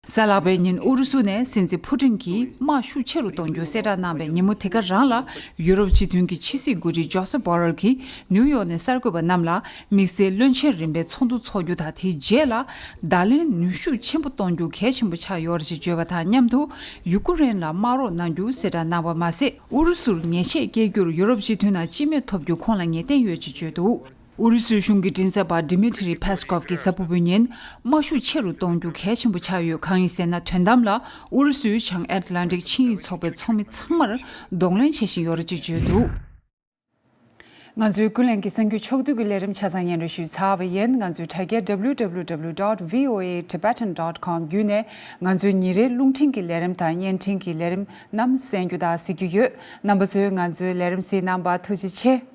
གཟའ་ལྷག་པའི་ཉིན་ཨུ་རུ་སུ་ནས་སྲིད་འཛིན་ཕུ་ཊིན་གྱིས་དམག་ཤུགས་ཆེ་རུ་གཏོང་རྒྱུ་གསལ་བསྒྲགས་གནང་བའི་ཉིན་མོ་དེ་ག་རང་ལ། ཡུ་རོབ་སྤྱི་མཐུན་གྱི་ཕྱི་སྲིད་འགོ་ཁྲིད་ཇོ་སེབ་བྷོ་རེལ་གྱིས་ནིའུ་ཡོག་ནས་གསར་འགོད་པ་རྣམས་ལ་དམིགས་བསལ་བློན་ཆེན་རིམ་པའི་ཚོགས་འདུ་འཚོགས་རྒྱུ་དང་། དེའི་རྗེས་ལ་བརྡ་ལན་ནུས་ཤུགས་ཆེན་པོ་གཏོང་རྒྱུ་གལ་ཆེན་པོ་ཆགས་ཡོད་རེད་ཅེས་བརྗོད་པ་དང་མཉམ་དུ། ཡུ་ཀེ་རེན་ལ་དམག་རོགས་གནང་རྒྱུ་གསལ་བསྒྲགས་གནང་བ་མ་ཟད། ཨུ་རུ་སུར་ཉེས་ཆད་བཀལ་རྒྱུར་ཡུ་རོབ་སྤྱི་མཐུན་ནང་སྤྱི་མོས་ཐོབ་རྒྱུ་ཁོང་ལ་ངེས་གཏན་ཡོད་ཅེས་བརྗོད་འདུག་ཨུ་རུ་སུའི་གཞུང་གི་མགྲིན་ཚབ་པ་ཌི་མི་ཊི་རི་ཕེས་ཀོབ་ཀྱིས་གཟའ་ཕུར་བུའི་ཉིན། དམག་ཤུགས་ཆེ་རུ་གཏོང་རྒྱུ་གལ་ཆེན་པོ་ཆགས་ཡོད། གང་ཡིན་ཟེར་ན། དོན་དམ་ལ་ཨུ་རུ་སུས་བྱང་ཨེཊ་ལན་ཊིག་ཆིངས་ཡིག་ཚོགས་པའི་ཚོགས་མི་ཚང་མར་གདོང་ལེན་བྱེད་བཞིན་ཡོད་རེད་ཅེས་བརྗོད་འདུག་ང་ཚོའི་ཀུན་གླེང་གི་གསར་འགྱུར་ཕྱོགས་བསྡུས་ཀྱི་ལས་རིམ་ཆ་ཚང་སྙན་སྒྲོན་ཞུས་ཚར་བ་ཡིན། ང་ཚོའི་དྲ་རྒྱ་W W W dot V O A Tibetan dot com བརྒྱུད་ནས་ང་ཚོའི་ཉིན་རེའི་རླུང་འཕྲིན་གྱི་ལས་རིམ་དང་བརྙན་འཕྲིན་གྱི་ལས་རིམ་རྣམས་གསན་རྒྱུ་དང་གཟིགས་རྒྱུ་ཡོད། རྣམ་པ་ཚོས་ང་ཚོའི་ལས་རིམ་གཟིགས་གནང་བར་ཐུགས་རྗེ་ཆེ།